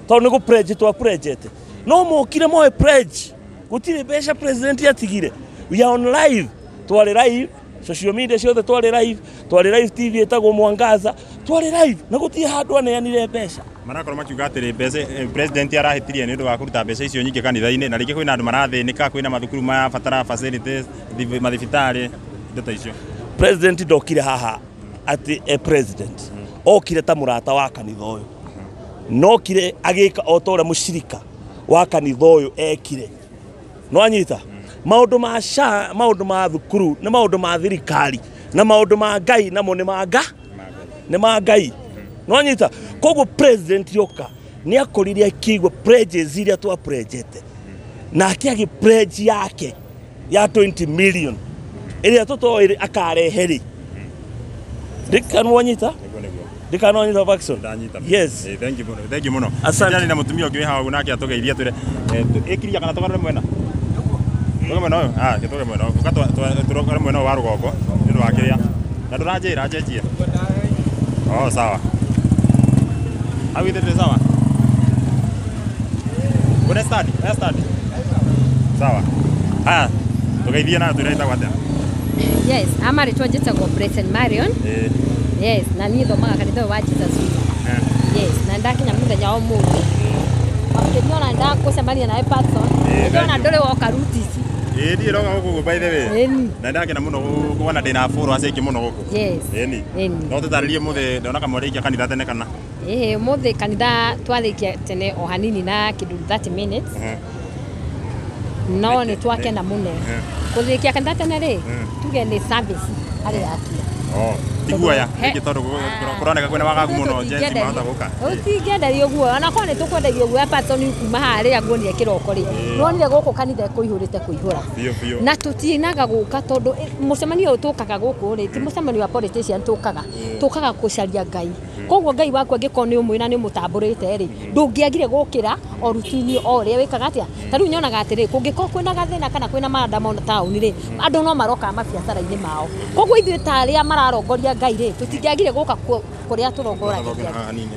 S9: tondũ nĩ gũ pledge twa pledgete, no mokire moe pledge, gũtirĩ mbeca president atigire. We are on live, twarĩ live social media ciothe, twarĩ live, twarĩ live TV ĩtagwo Mwangaza, twarĩ live na gũtirĩ handũ aneanire mbeca.
S8: Marakorwo makiuga atĩrĩ mbeca president arahĩtirie nĩ ũndũ wa kũruta mbeca icio nyingĩ kanitha-inĩ, na rĩngĩ kwĩna andũ marathĩnĩka, kwĩna mathukuru marabatara facilities, mathibitarĩ, indo ta icio.
S9: President ndokire haha atĩ president okire ta mũrata wa kanitha ũyũ nokire agĩka o ta ũrĩa mũcirika wa kanitha ũyũ ekire no anyita maũndũ ma SHA maũndũ ma thukuru na maũndũ ma thirikari na maũndũ ma Ngai namo nĩ ma Ngai no anyita koguo president yoka nĩ akorire akĩigua pledges iria twa pledgete nake agĩ pledge yake ya 20 million ĩrĩa tũtoĩ akarehe rĩ ndikanwanyita ndikanwanyita Paxson. Yes,
S8: thank you muno, thank you muno. Asante na mutumia ũngĩ wĩ haha nake atũgeithia twĩre ĩkiria kana tũgarũre mwena tũge mwena ũyũ tũge mwena ũyũ tũgare mwena ũyũ wa rũgongo nĩ ũndũ wa kĩrĩa na ndũranjĩra njenjie. Oh, sawa hau ithe sawa Kuna study, study. Sawa. Haya, tugeithie na twĩre ĩtagwo atĩa?
S10: Yes, ama rĩtwa njĩtagwo Blessed Marion. Yes, na niĩ thomaga kanitha wa Jesus Winner. Yes, na ndakinya mũthenya wa ũmũthĩ. Makĩria ona ndakũcemania nawe Patson. Ndĩrona ndũrĩ woka route ici.
S8: Ĩĩ, ndiĩ roka gũkũ by the way. Na ndakena mũno kuona ndĩna followers aingĩ mũno gũkũ.
S10: Yes.
S8: Ĩni. No tũtarĩrie mũthĩ ndona kamwarĩkia kanitha tene kana?
S10: Ĩĩ, ũmũthĩ kanitha twarĩkia tene o hanini na kĩndũ 30 minutes. No nĩ twakena mũno. Kũrĩkia kanitha tene rĩ, tuge nĩ service harĩ akia.
S8: Oh, tiguoya rĩngĩ tondũ kũroneka kwĩna wagagu mũno Gen Z mahota gũka.
S10: Tũtingĩenderio guoya, ona korwo nĩ tũkwenderio guoya Patson kuma harĩa nguonire kĩroko rĩ. Nĩwonire gũkũ kanitha kũihũrĩte kũihũra. Na tũtinaga gũka tondũ mũcemanio ũyũ tũkaga gũkũ rĩ, ti mũcemanio wa politician tũkaga. Tũkaga gũcaria Ngai. Koguo Ngai waku angĩkorwo nĩ ũmũĩ na nĩ ũmũtambũrĩte rĩ, ndũngĩagire gũkĩra o rutini o ũrĩa wĩkaga atĩa. Ta rĩu nyonaga atĩrĩ, kũngĩkorwo kwĩna gathĩna kana kwĩna maandamano taũni rĩ, andũ no marokaga mabiacara-inĩ mao. Koguo ithuĩ ta arĩa mararongoria Ngai rĩ, tũtingĩagire gũka kũrĩa tũrongoragĩria.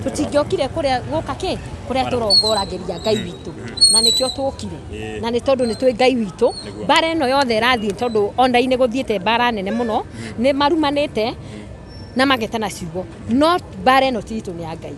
S10: Tũtingĩokire kũrĩa gũka kĩ? Kũrĩa tũrongoragĩria Ngai witũ. Na nĩkĩo tũkire. Na nĩ tondũ nĩ twĩ Ngai witũ. Mbara ĩno yothe ĩrathiĩ tondũ online gũthiĩte mbara nene mũno, nĩ marumanĩte na magetana ciugo. No mbara ĩno ti itũ nĩ ya Ngai.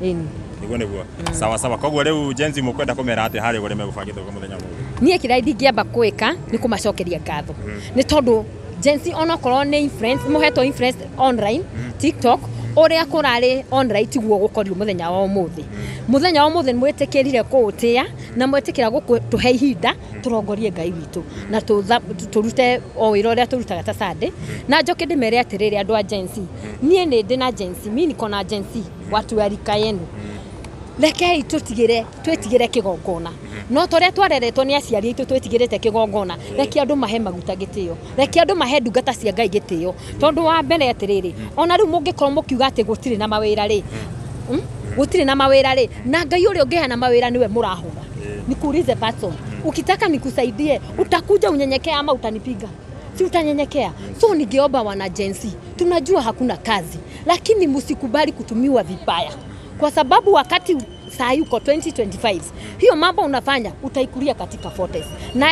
S10: Ĩni.
S8: Niguo niguo. Sawa sawa. Koguo rĩu Gen Z mũkwenda kũmera atĩa harĩ ũrĩa megũbangĩte gũka mũthenya ũmũthĩ?
S10: Niĩ kĩrĩa ndingĩamba kwĩka nĩ kũmacokeria ngatho. Nĩ tondũ Gen Z onokorwo nĩ influence, mũhetwo influence online, TikTok, ũrĩa kũrarĩ online tiguo gũkorirwo mũthenya wa ũmũthĩ. Mũthenya wa ũmũthĩ nĩmwĩtĩkĩrire kũũtĩa na mwetĩkĩra gũtũhe ihinda tũrongorie Ngai witũ na tũrute o wĩra ũrĩa tũrutaga ta Sunday. Na njoke ndĩmere atĩrĩrĩ andũ a Gen Z, niĩ nĩ ndĩ na Gen Z, mi niko na Gen Z, watu wa rika yenu. Rekei tũtigĩre twĩtigĩre kĩgongona. No torĩa twareretwo nĩ aciari aitũ twĩtigĩrĩte kĩgongona, reke andũ mahe maguta gĩtĩo, reke andũ mahe ndungata cia Ngai gĩtĩo. Tondũ wa mbere atĩrĩrĩ, ona rĩu mũngĩkorwo mũkiuga atĩ gũtirĩ na mawĩra rĩ, gũtirĩ na mawĩra rĩ, na Ngai ũrĩa ũngĩheana mawĩra nĩwe mũrahũra. Nikuulize Patson, ukitaka nikusaidie, utakuja unyenyekea ama utanipiga? Si utanyenyekea. So ningeomba wana Gen Z, tunajua hakuna kazi, lakini msikubali kutumiwa vibaya. Kwa sababu wakati saa yuko 2025, hiyo mambo unafanya utaikulia katika forties. Na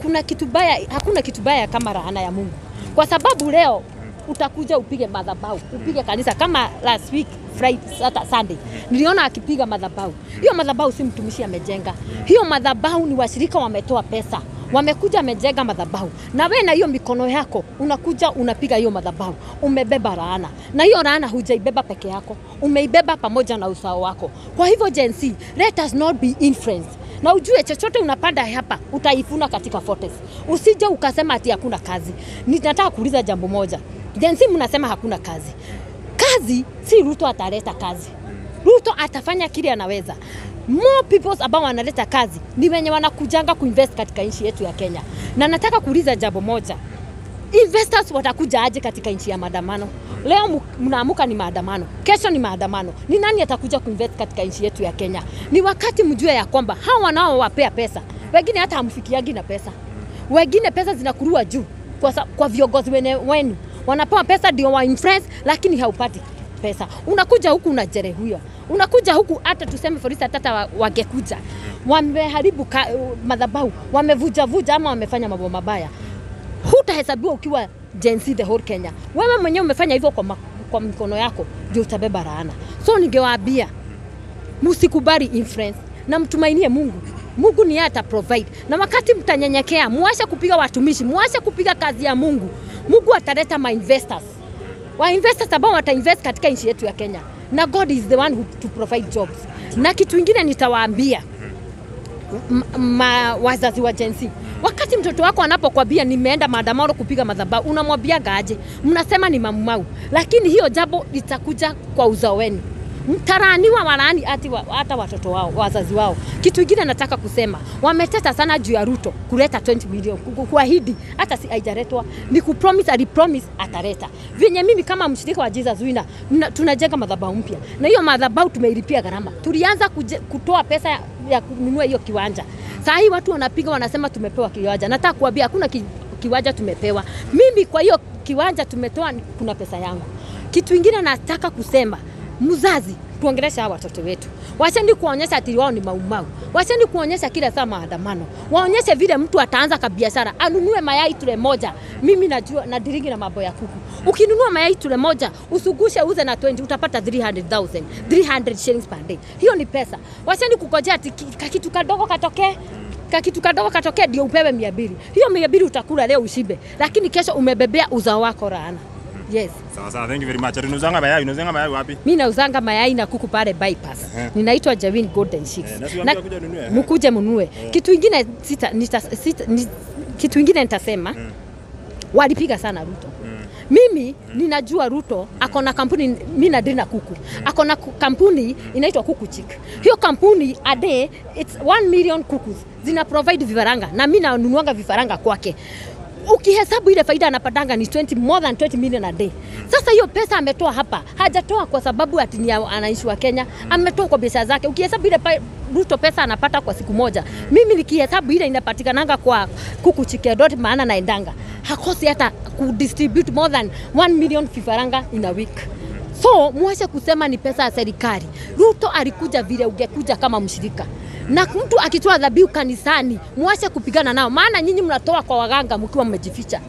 S10: kuna kitu baya, hakuna kitu baya kama laana ya Mungu. Kwa sababu leo utakuja upige madhabahu, upige kanisa kama last week Friday, Saturday, Sunday. Niliona akipiga madhabahu. Hiyo madhabahu si mtumishi amejenga. Hiyo madhabahu ni washirika wametoa pesa. Wamekuja wamejenga madhabahu. Na wewe na hiyo mikono yako unakuja unapiga hiyo madhabahu. Umebeba laana. Na hiyo laana hujaibeba peke yako. Umeibeba pamoja na usao wako. Kwa hivyo Gen Z, let us not be influenced. Na ujue chochote unapanda hapa utaifuna katika forties. Usije ukasema ati hakuna kazi. Ninataka kuuliza jambo moja. Gen Z mnasema hakuna kazi. Kazi si Ruto ataleta kazi. Ruto atafanya kile anaweza. More people ambao wanaleta kazi ni wenye wanakujanga kuinvest katika nchi yetu ya Kenya. Na nataka kuuliza jambo moja. Investors watakuja aje katika nchi ya maandamano? Leo mnaamuka ni maandamano, kesho ni maandamano. Ni nani atakuja kuinvest katika nchi yetu ya Kenya? Ni wakati mjue ya kwamba hawa wanaowapea pesa, wengine hata hamfikiagi na pesa. Wengine pesa zinakurua juu kwa viongozi wenu. Wanapewa pesa ndio wa influence, lakini haupati pesa. Unakuja huku unajeruhiwa. Unakuja huku hata tuseme for instance hata wangekuja. Wameharibu madhabahu, wamevuja vuja ama wamefanya mambo mabaya. Hutahesabiwa ukiwa Gen Z the whole Kenya. Wewe mwenyewe umefanya hivyo kwa mikono yako, ndio utabeba laana. So ningewaambia msikubali influence na mtumainie Mungu. Mungu ni yeye ata provide. Na wakati mtanyenyekea, muache kupiga watumishi, muache kupiga kazi ya Mungu. Mungu ataleta ma investors. Wa investors ambao watainvest katika nchi yetu ya Kenya. Na God is the one who to provide jobs. Na kitu kingine nitawaambia wazazi wa Gen Z, wakati mtoto wako anapokuambia nimeenda maandamano kupiga madhabahu, unamwambiaga aje? Mnasema ni mamumau, lakini hiyo jambo litakuja kwa uzao wenu. Mtaraaniwa walaani hata watoto wao, wazazi wao. Kitu kingine nataka kusema, wameteta sana juu ya Ruto kuleta 20 million, kuahidi hata si haijaletwa, ni kupromise, alipromise ataleta. Venye mimi kama mshirika wa Jesus Winner tunajenga madhabahu mpya, na hiyo madhabahu tumeilipia gharama. Tulianza kutoa pesa ya kununua hiyo kiwanja. Saa hii watu wanapiga wanasema tumepewa kiwanja. Nataka kuambia hakuna kiwanja tumepewa. Mimi kwa hiyo kiwanja tumetoa kuna pesa yangu. Kitu kingine nataka kusema, mzazi, tuongelesha hawa watoto wetu. Wacheni kuonyesha ati wao ni maumau. Wacheni kuonyesha kila saa maandamano. Waonyeshe vile mtu ataanza kabiashara, anunue mayai tule moja. Mimi najua na diringi na mambo ya kuku. Ukinunua mayai tule moja, usugushe uze na 20 utapata 300,000, 300 shillings per day. Hiyo ni pesa. Wacheni kukojea ati kitu kadogo katokee. Kitu kadogo katokee ndio upewe 200. Hiyo 200 utakula leo ushibe, lakini kesho umebebea uzao wako laana. Yes.
S8: Sawa sawa, thank you very much. Unauzanga mayai, unauzanga mayai wapi?
S10: Mimi nauzanga mayai na kuku pale bypass. Ninaitwa Jawin Golden Chicks. Na mkuje mnunue. Kitu kingine kitu kingine nitasema. Walipiga sana Ruto. Mimi ninajua Ruto akona kampuni, mimi na deal na kuku. Akona kampuni inaitwa Kuku Chick. Hiyo kampuni a day it's 1 million kukus. Zina provide vifaranga na mimi nanunuanga vifaranga kwake. Ukihesabu ile faida anapatanga ni 20, more than 20 million a day. Sasa hiyo pesa ametoa hapa, hajatoa kwa sababu ati ni anaishi wa Kenya, ametoa kwa biashara zake. Ukihesabu ile Ruto pesa anapata kwa siku moja, mimi nikihesabu ile inapatikananga kwa Kuku Chick dot, maana naendanga, hakosi hata kudistribute more than 1 million vifaranga in a week. So muache kusema ni pesa ya serikali. Ruto alikuja vile ungekuja kama mshirika. Na mtu akitoa dhabihu kanisani, muache kupigana nao, maana nyinyi mnatoa kwa waganga mkiwa mmejificha.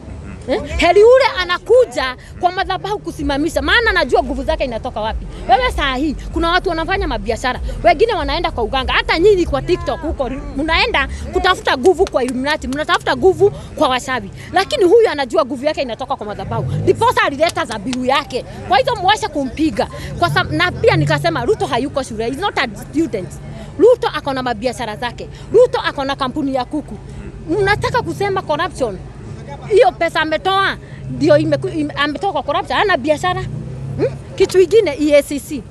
S10: Heri ule anakuja kwa madhabahu kusimamisha, maana anajua nguvu zake inatoka wapi. Wewe saa hii kuna watu wanafanya mabiashara, wengine wanaenda kwa uganga. Hata nyinyi kwa TikTok huko mnaenda kutafuta nguvu kwa Illuminati, mnatafuta nguvu kwa washawi. Lakini huyu anajua nguvu yake inatoka kwa madhabahu. Ndiposa alileta dhabihu yake. Kwa hiyo muache kumpiga. Kwa na pia nikasema Ruto hayuko shule, he's not a student. Ruto akona mabiashara zake. Ruto akona kampuni ya kuku. Mnataka kusema corruption. Hiyo pesa ametoa ndio ametoa kwa corruption, hana biashara. Kitu kingine EACC.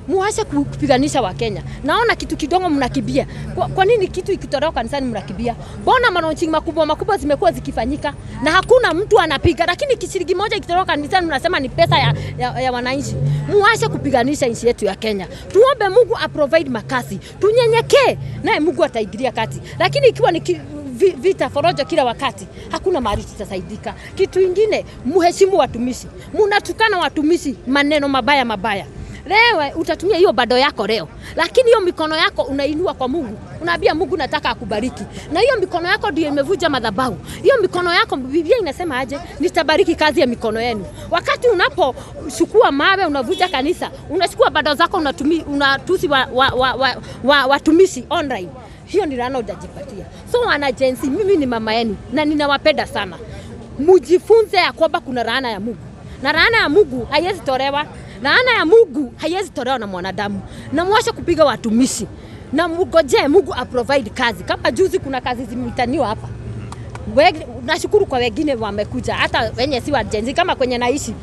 S10: Muache kupiganisha wa Kenya. Naona kitu kidogo mnakibia. Kwa nini kitu ikitolewa kanisani mnakibia? Mbona malaunching makubwa makubwa zimekuwa zikifanyika na hakuna mtu anapiga, lakini kishilingi moja ikitolewa kanisani mnasema ni pesa ya wananchi. Muache kupiganisha nchi yetu ya Kenya. Tuombe Mungu a provide makasi. Tunyenyekee naye Mungu ataingilia kati. Lakini ikiwa ni vita forojo kila wakati, hakuna mahali tutasaidika. Kitu kingine, muheshimu watumishi. Mnatukana watumishi maneno mabaya mabaya. Leo utatumia hiyo bado yako leo, lakini hiyo mikono yako unainua kwa Mungu. Unaambia Mungu nataka akubariki. Na hiyo mikono yako ndio imevuja madhabahu. Hiyo mikono yako, Biblia inasema aje? Nitabariki kazi ya mikono yenu. Wakati unapochukua mawe unavuja kanisa, unachukua bado zako unatusi watumishi online. Hiyo ni laana utajipatia. So wana Gen Z, mimi ni mama yenu na ninawapenda sana. Mujifunze ya kwamba kuna laana ya Mungu. Na laana ya Mungu haiwezi tolewa. Laana ya Mungu haiwezi tolewa na mwanadamu. Na muache kupiga watumishi. Na mngojee Mungu a provide kazi. Kama juzi kuna kazi zimeitaniwa hapa. Nashukuru kwa wengine wamekuja, hata wenye si wa Gen Z kama kwenye naishi.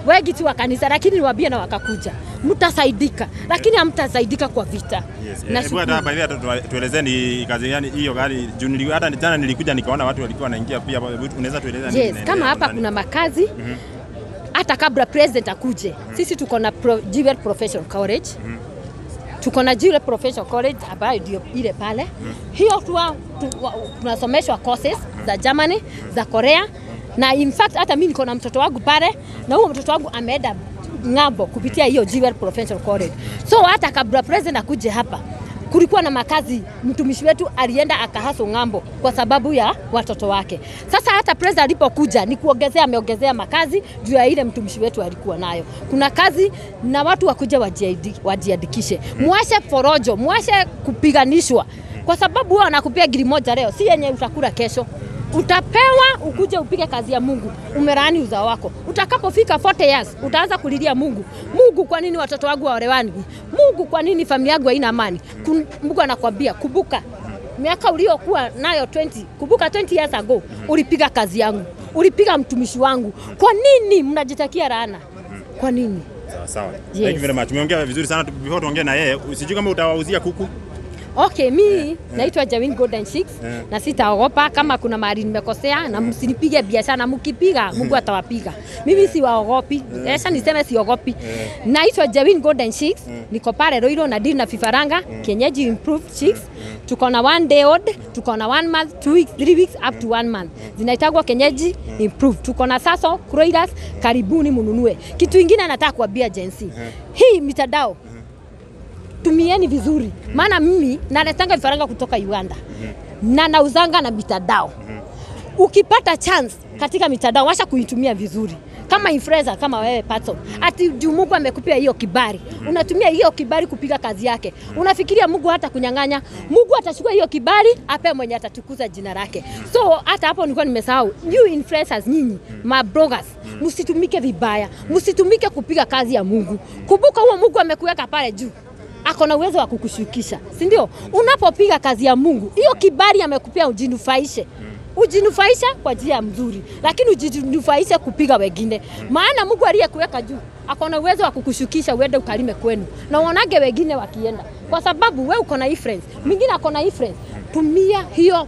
S10: Wengi tu wa kanisa, lakini niwaambie na wakakuja. Mtasaidika, lakini hamtasaidika kwa vita.
S8: Yes. Hebu hata hapa hivi tuelezeni kazi gani hiyo gari. Hata jana nilikuja nikaona watu walikuwa wanaingia pia. Unaweza tueleza nini?
S10: Yes, kama hapa kuna makazi. Hata kabla president akuje, sisi tuko na Jewel Professional College. Tuko na Jewel Professional College ambayo ndio ile pale. Hiyo tunasomeshwa courses za Germany, za Korea. Na in fact hata mimi niko na mtoto wangu pale, na huo mtoto wangu ameenda ng'ambo kupitia hiyo Jewel Professional College. So hata kabla president akuje hapa, kulikuwa na makazi, mtumishi wetu alienda akahaso ng'ambo kwa sababu ya watoto wake. Sasa hata president alipokuja ni kuongezea, ameongezea makazi juu ya ile mtumishi wetu alikuwa nayo. Kuna kazi na watu wakuja wajiandikishe. Muache forojo, muache kupiganishwa. Kwa sababu wao wanakupea giri moja leo, si yenye utakula kesho. Utapewa ukuje upige kazi ya Mungu. Umelaani uzao wako. Utakapofika 40 years utaanza kulilia Mungu. Mungu, kwa nini watoto wangu hawaelewani? Mungu, kwa nini familia yangu haina amani? Mungu anakuambia kumbuka miaka uliokuwa nayo 20, kumbuka 20 years ago ulipiga kazi yangu, ulipiga mtumishi wangu. Kwa nini mnajitakia laana? Kwa nini?
S8: Sawa sawa.
S10: Yes.
S8: Thank you very much. Umeongea vizuri sana. Before tuongee na yeye, sijui kama utawauzia kuku.
S10: Okay, mi naitwa Jawin Golden Chicks na sitaogopa kama kuna mahali nimekosea, na msinipige biashara, na mkipiga Mungu atawapiga. Mimi siwaogopi. Acha niseme siogopi. Naitwa Jawin Golden Chicks, niko pale Roiro na deal na vifaranga, kienyeji improved chicks. Tuko na 1 day old, tuko na 1 month, 2 weeks, 3 weeks up to 1 month. Zinaitagwa kienyeji improved. Tuko na Saso, Kroilers, karibuni mununue. Kitu ingine nataka kuambia Gen Z. Hii mitandao tumieni vizuri, maana mimi naletanga vifaranga kutoka Uganda na nauzanga na mitandao. Ukipata chance katika mitandao, wacha kuitumia vizuri. Kama influencer kama wewe Patson, ati juu Mungu amekupia hiyo kibali, unatumia hiyo kibali kupiga kazi yake. Unafikiria Mungu hata kunyang'anya? Mungu atachukua hiyo kibali ape mwenye atatukuza jina lake. So hata hapo nilikuwa nimesahau, you influencers nyinyi, ma bloggers, msitumike vibaya, msitumike kupiga kazi ya Mungu. Kumbuka huo Mungu amekuweka pale juu, ako na uwezo wa kukushukisha, si ndio? Unapopiga kazi ya Mungu, hiyo kibali amekupea ujinufaishe. Ujinufaisha kwa njia mzuri, lakini ujinufaishe kupiga wengine. Maana Mungu aliyekuweka juu ako na uwezo wa kukushukisha uende ukalime kwenu na uonage wengine wakienda, kwa sababu wewe uko na influence, mwingine ako na influence. Tumia hiyo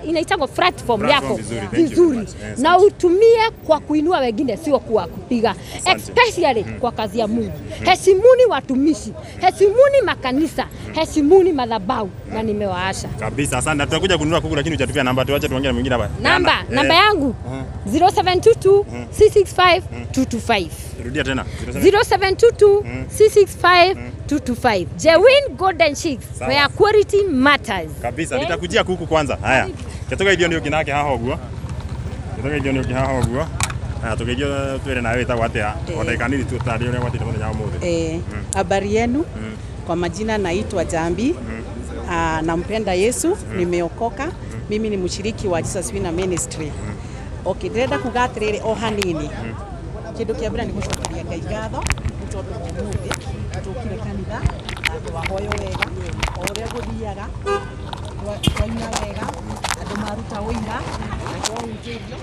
S10: inaitwa platform yako vizuri, yes, na utumie kwa kuinua wengine, sio kwa kupiga, especially kwa kazi ya Mungu. Heshimuni watumishi, heshimuni makanisa, heshimuni madhabahu, na nimewaasha
S8: kabisa. Asante. Tutakuja kununua kuku, lakini hujatupia namba. Tuache tuongee na mwingine hapa.
S10: Namba yangu 0722 665 225.
S8: Rudia tena.
S10: 0722 665 225. Jewin Golden Chicks, where quality matters.
S8: Kabisa. Nitakujia kuku kwanza. Haya. Ketoka idio ndio kinake haha oguo. Ketoka idio ndio haha oguo. Haya tugeio twere nawe wetagwo atia? O ndagika nini tu tari uria gwatire muthenya wa umuthi.
S11: Habari yenu. Kwa majina naitwa Jambi. Nampenda Yesu, nimeokoka. Mimi ni mshiriki wa Jesus Winner Ministry. Okay, ndĩrenda kuga atiriri o hanini. Kindu kia mbere ni gucokeria Ngai ngatho ni tondu umuthi tukire kanitha na twahoyo wega o uria guthiaga twaina wega andu maruta uira na twahunjĩrio.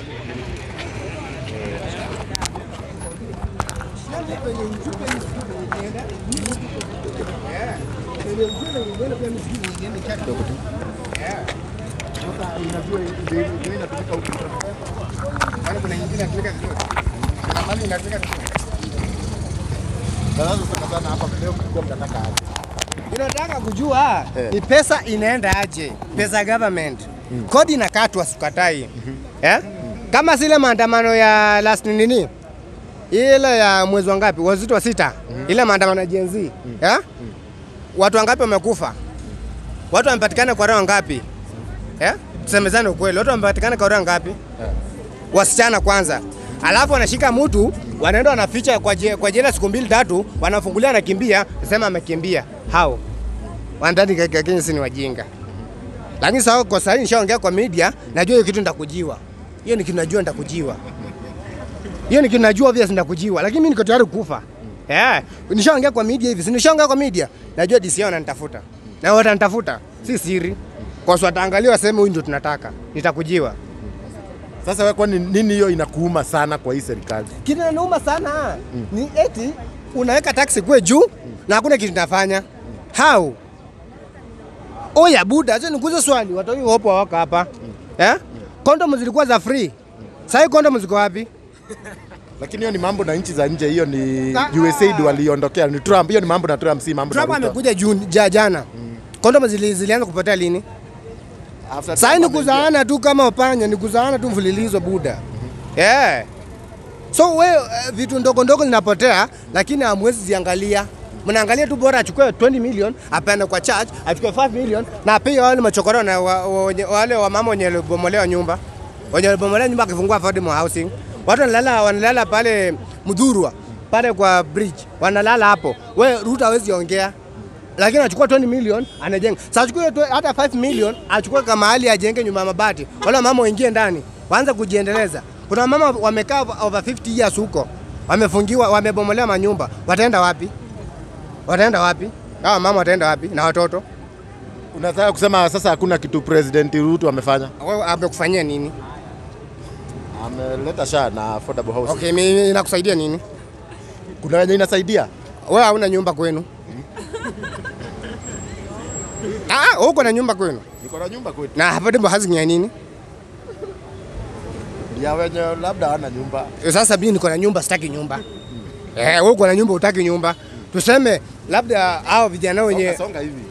S12: Ninataka kujua ni pesa inaenda aje, pesa government. Kodi inakatwa, sikatai. Kama zile maandamano ya last nini? Ile ya mwezi wangapi? Mwezi wa 6. Ile maandamano ya Gen Z. Watu wangapi wamekufa? Watu wamepatikana kwa roho ngapi? Tusemezane ukweli. Watu wamepatikana kwa roho ngapi? Wasichana kwanza. Alafu wanashika mtu, wanaenda wanaficha kwa jela siku 2 3, wanafungulia anakimbia, sema amekimbia. Hao wanadhani Kenya si ni wajinga. Lakini sasa kwa sasa nishaongea kwa media, najua hiyo kitu nitakujiwa. Hiyo ni kitu najua nitakujiwa. Hiyo ni kitu najua obvious nitakujiwa, lakini mimi niko tayari kufa. Nishaongea kwa media hivi, si nishaongea kwa media, najua DCI wananitafuta. Na watanitafuta, si siri. Kwa sababu wataangalia waseme huyu ndio tunataka. Nitakujiwa.
S1: Sasa wewe kwani nini hiyo inakuuma sana kwa hii serikali?
S12: Kitu inaniuma sana ni eti unaweka taxi kwe juu na hakuna kitu tunafanya. How? Oya buda, acha nikuulize swali, watu wengi wapo wako hapa. Kondomu zilikuwa za free. Sasa kondomu ziko wapi?
S1: Lakini hiyo ni mambo na nchi za nje, hiyo ni USAID waliondokea, ni Trump, hiyo ni mambo na Trump, si mambo na
S12: Trump amekuja jana. Kondomu zilianza kupotea lini? Sasa ni kuzaana tu kama upanya, ni kuzaana tu mfululizo buda. So wewe vitu ndogo ndogo zinapotea, lakini hamwezi ziangalia. Mnaangalia tu bora achukue 20 million apeane kwa church, achukue 5 million na apewe wale machokoro na wale wa mama wenye walibomolewa nyumba. Wenye walibomolewa nyumba akifungua affordable housing. Watu wanalala pale Mudhurwa, pale kwa bridge, wanalala hapo. Wewe Ruto hawezi ongea. Lakini anachukua 20 million anajenga. Sasa achukue hata 5 million achukue kama hali ajenge nyumba ya mabati. Wala mama waingie ndani, waanze kujiendeleza. Kuna mama wamekaa over 50 years huko. Wamefungiwa, wamebomolewa manyumba. Wataenda wapi? Wataenda wapi? Hawa mama wataenda wapi na watoto?
S1: Unataka kusema sasa hakuna kitu President Ruto amefanya?
S12: Wewe amekufanyia nini?
S1: Ameleta SHA na affordable housing.
S12: Okay, mimi inakusaidia nini?
S1: Kuna wenye inasaidia.
S12: Wewe hauna nyumba kwenu. Ah, uko na nyumba kwenu?
S1: Niko na nyumba kwetu.
S12: Na affordable housing ya nini?
S1: Ya wenye labda hana nyumba.
S12: Sasa mimi niko na nyumba, sitaki nyumba. Wewe uko na nyumba hutaki nyumba. Tuseme labda hao vijana wenye
S1: songa hivi.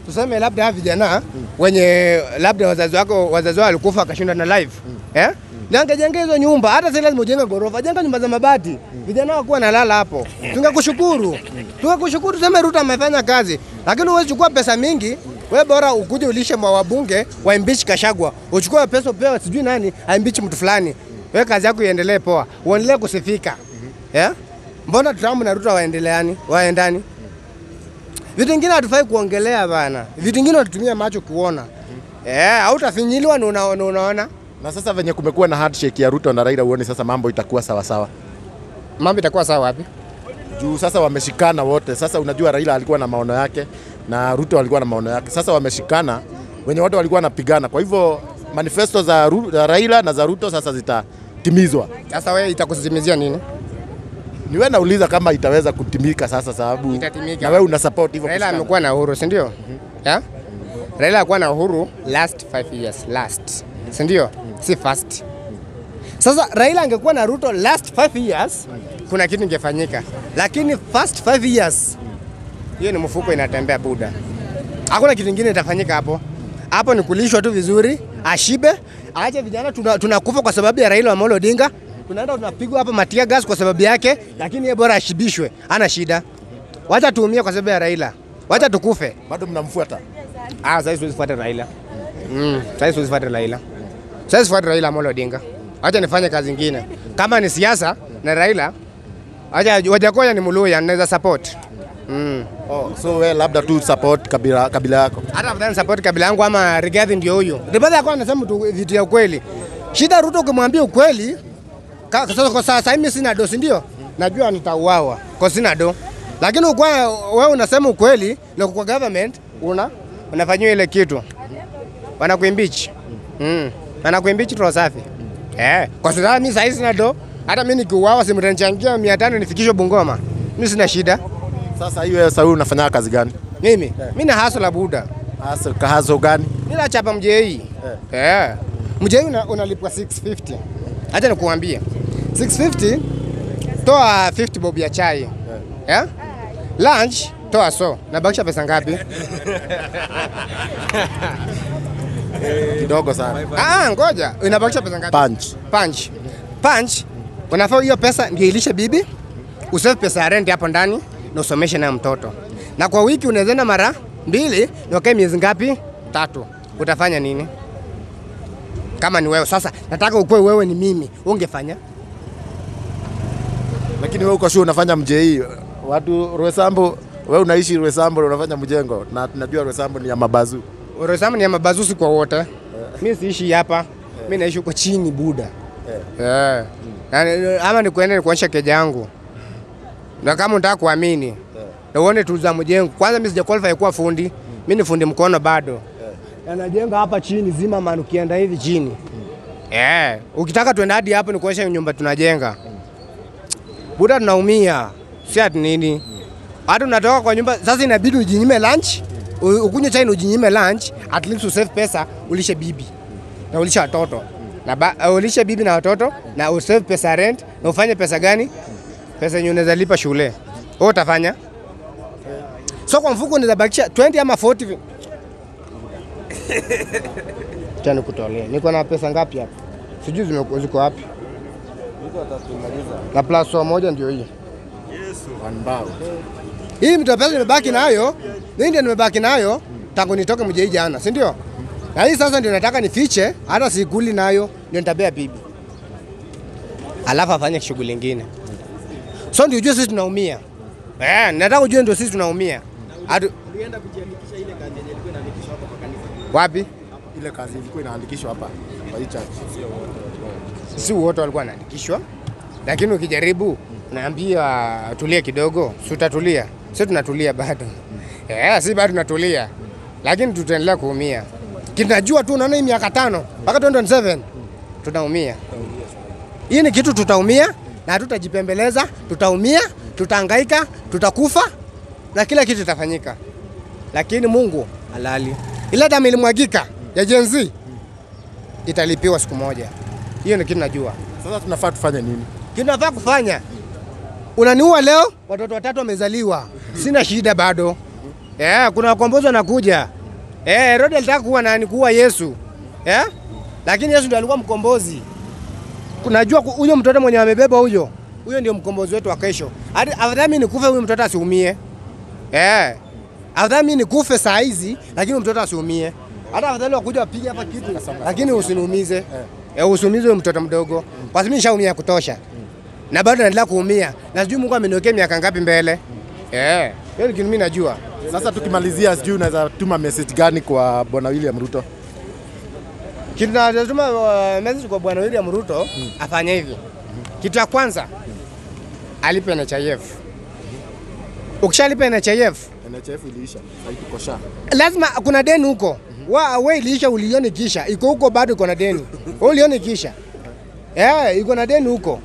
S12: Tuseme labda hao vijana wenye labda wazazi wao walikufa akashinda na life. Na angejenga hizo nyumba, hata si lazima ujenge ghorofa, jenga nyumba za mabati. Vijana wakuwa nalala hapo. Tungekushukuru. Tungekushukuru tuseme Ruto amefanya kazi. Lakini huwezi chukua pesa mingi, wewe bora ukuje ulishe wabunge wa impeach Gachagua. Uchukue pesa upewe sijui nani, aimpeach mtu fulani. Wewe kazi yako iendelee poa, uendelee kusifika. Mbona Trump na Ruto waendeleani? Waendani? Vitu vingine hatufai kuongelea bana. Vitu vingine tutumia macho kuona. Hautafinyiliwa na unaona.
S1: Na sasa venye kumekuwa na handshake ya Ruto na Raila, uone sasa mambo itakuwa sawa sawa.
S12: Mambo itakuwa sawa wapi?
S1: Juu sasa wameshikana wote. Sasa unajua Raila alikuwa na maono yake na Ruto alikuwa na maono yake. Sasa wameshikana, wenye wote walikuwa wanapigana. Kwa hivyo manifesto za Raila na za Ruto sasa zitatimizwa.
S12: Sasa wewe itakutimizia nini?
S1: Ni wewe nauliza kama itaweza kutimika sasa, sababu
S12: itatimika.
S1: Na wewe una support hivyo.
S12: Raila amekuwa na uhuru, si ndio? Raila alikuwa na uhuru last 5 years last. Si ndio? Si first. Sasa Raila angekuwa na Ruto last 5 years, kuna kitu ingefanyika. Lakini first 5 years hiyo ni mfuko inatembea buda. Hakuna kitu kingine itafanyika hapo. Hapo ni kulishwa tu vizuri, ashibe, aache vijana tunakufa kwa sababu ya Raila Amolo Odinga. Tunaenda tunapigwa hapa matia gas kwa sababu yake, lakini yeye bora ashibishwe, hana shida. Wacha tuumie kwa sababu ya Raila. Wacha tukufe.
S1: Bado mnamfuata?
S12: Ah, sasa siwezi fuata Raila. Sasa siwezi fuata Raila. Sasa sifuati Raila Amolo Odinga. Acha nifanye kazi nyingine. Kama ni siasa na Raila, acha Wajakoya ni Muluya, naweza support.
S1: Oh, so wewe labda tu support kabila yako.
S12: Hata afadhali support kabila yangu ama Rigathi ndio huyo. Rigathi alikuwa anasema tu vitu ya ukweli. Shida Ruto ukimwambia ukweli, kwa sasa mimi sina do, si ndio? Najua nitauawa kwa sina do. Lakini wewe unasema ukweli na kwa government unafanywa ile kitu. Wanakuimpeach. Wanakuimpeach tu safi. Kwa sababu mimi sasa sina do, hata mimi nikiuawa si mtanichangia 500 nifikishwe Bungoma. Mimi sina shida.
S1: Sasa hiyo sasa wewe unafanya kazi gani?
S12: Mimi? Mimi na hustle la buda.
S1: Hustle kahazo gani?
S12: Mimi nachapa mjei. Mjei unalipwa 650. Acha nikuambie. 650 toa 50 bob ya chai. Lunch toa so. Nabakisha pesa ngapi?
S1: Kidogo sana.
S12: Ngoja. Inabakisha pesa ngapi? Punch. Punch. Unafaa hiyo pesa ndio ilishe bibi, usave pesa ya rent hapo ndani na usomeshe nayo mtoto. Na kwa wiki unaweza mara 2 na ukae miezi ngapi? 3. Utafanya nini? Kama ni wewe sasa, nataka ukue wewe ni mimi, ungefanya?
S1: Lakini wewe uko sure unafanya mjei? Watu Roysambu, wewe unaishi Roysambu unafanya mjengo na tunajua Roysambu ni ya mabazu.
S12: Roysambu ni ya mabazu si kwa wote. Mimi siishi hapa. Mimi naishi huko chini buda. Ama nikuende nikuonyeshe keja yangu. Na kama unataka kuamini, na uone tu za mjengo. Kwanza mimi sija qualify kuwa fundi. Mimi ni fundi mkono bado. Anajenga hapa chini zima man ukienda hivi chini. Ukitaka tuende hadi hapo nikuonyeshe nyumba tunajenga. Buda tunaumia. Si ati nini. Hata unatoka kwa nyumba sasa inabidi ujinyime lunch, ukunywe chai na ujinyime lunch, at least usave pesa ulishe bibi na ulishe watoto. Na ulishe bibi na watoto na usave pesa rent na ufanye pesa gani? Pesa yenye unaweza lipa shule. Wewe utafanya? So kwa mfuko unaweza bakisha 20 ama 40. Acha nikutolee. Niko na pesa ngapi hapa? Sijui ziko wapi. Na plus 1 ndio hii.
S1: Yesu. One.
S12: Hii mtu pesa nimebaki nayo, hii ndio nimebaki nayo tangu nitoke mjei jana, si ndio? Na hii sasa ndio nataka nifiche, hata sikuli nayo, ndio nitabea bibi. Alafu afanye shughuli nyingine. So ndio ujue sisi tunaumia. Nataka ujue ndio sisi tunaumia.
S13: Ulienda kujiandikisha ile kazi yenye ilikuwa inaandikishwa hapa kwa kanisa?
S12: Wapi?
S1: Ile kazi ilikuwa inaandikishwa hapa kwa hii church.
S12: Si wote walikuwa wanaandikishwa, lakini ukijaribu naambia tulie kidogo, si utatulia. Sisi tunatulia bado. Si bado tunatulia. Lakini tutaendelea kuumia. Kinajua tu unaona hii miaka 5 mpaka 2027 tunaumia. Hii ni kitu tutaumia na hatutajipembeleza, tutaumia, tutahangaika, tutakufa na kila kitu kitafanyika. Lakini Mungu halali. Ile damu ilimwagika ya Gen Z italipiwa siku moja. Hiyo ni kitu najua.
S1: Sasa tunafaa tufanye nini?
S12: Kitu tunafaa kufanya, unaniua leo, watoto watatu wamezaliwa. Sina shida bado. Kuna wakombozi wanakuja. Herode alitaka kuua nani? Kuua Yesu. Lakini Yesu ndiye alikuwa mkombozi. Kunajua huyo mtoto mwenye amebeba huyo, huyo ndio mkombozi wetu wa kesho. Hadi afadhali mimi nikufe huyo mtoto asiumie. Afadhali mimi nikufe saa hizi lakini mtoto asiumie. Hata afadhali wakuja wapige hapa kitu lakini usiniumize. Usiumize huyo mtoto mdogo. Kwa sababu mimi nishaumia kutosha. Na bado naendelea kuumia. Na sijui Mungu ameniwekea miaka ngapi mbele. Hiyo ni kitu mimi najua.
S1: Sasa tukimalizia, sijui unaweza tuma message gani kwa Bwana William Ruto?
S12: Kitu natuma message kwa Bwana William Ruto afanye hivi. Kitu cha kwanza alipe NHIF. Ukishalipa NHIF,
S1: NHIF iliisha, sasa tuko SHA.
S12: Lazima kuna deni huko. Wewe iliisha ulione kisha. Iko huko bado iko na deni. Wewe ulione kisha. Iko na deni huko.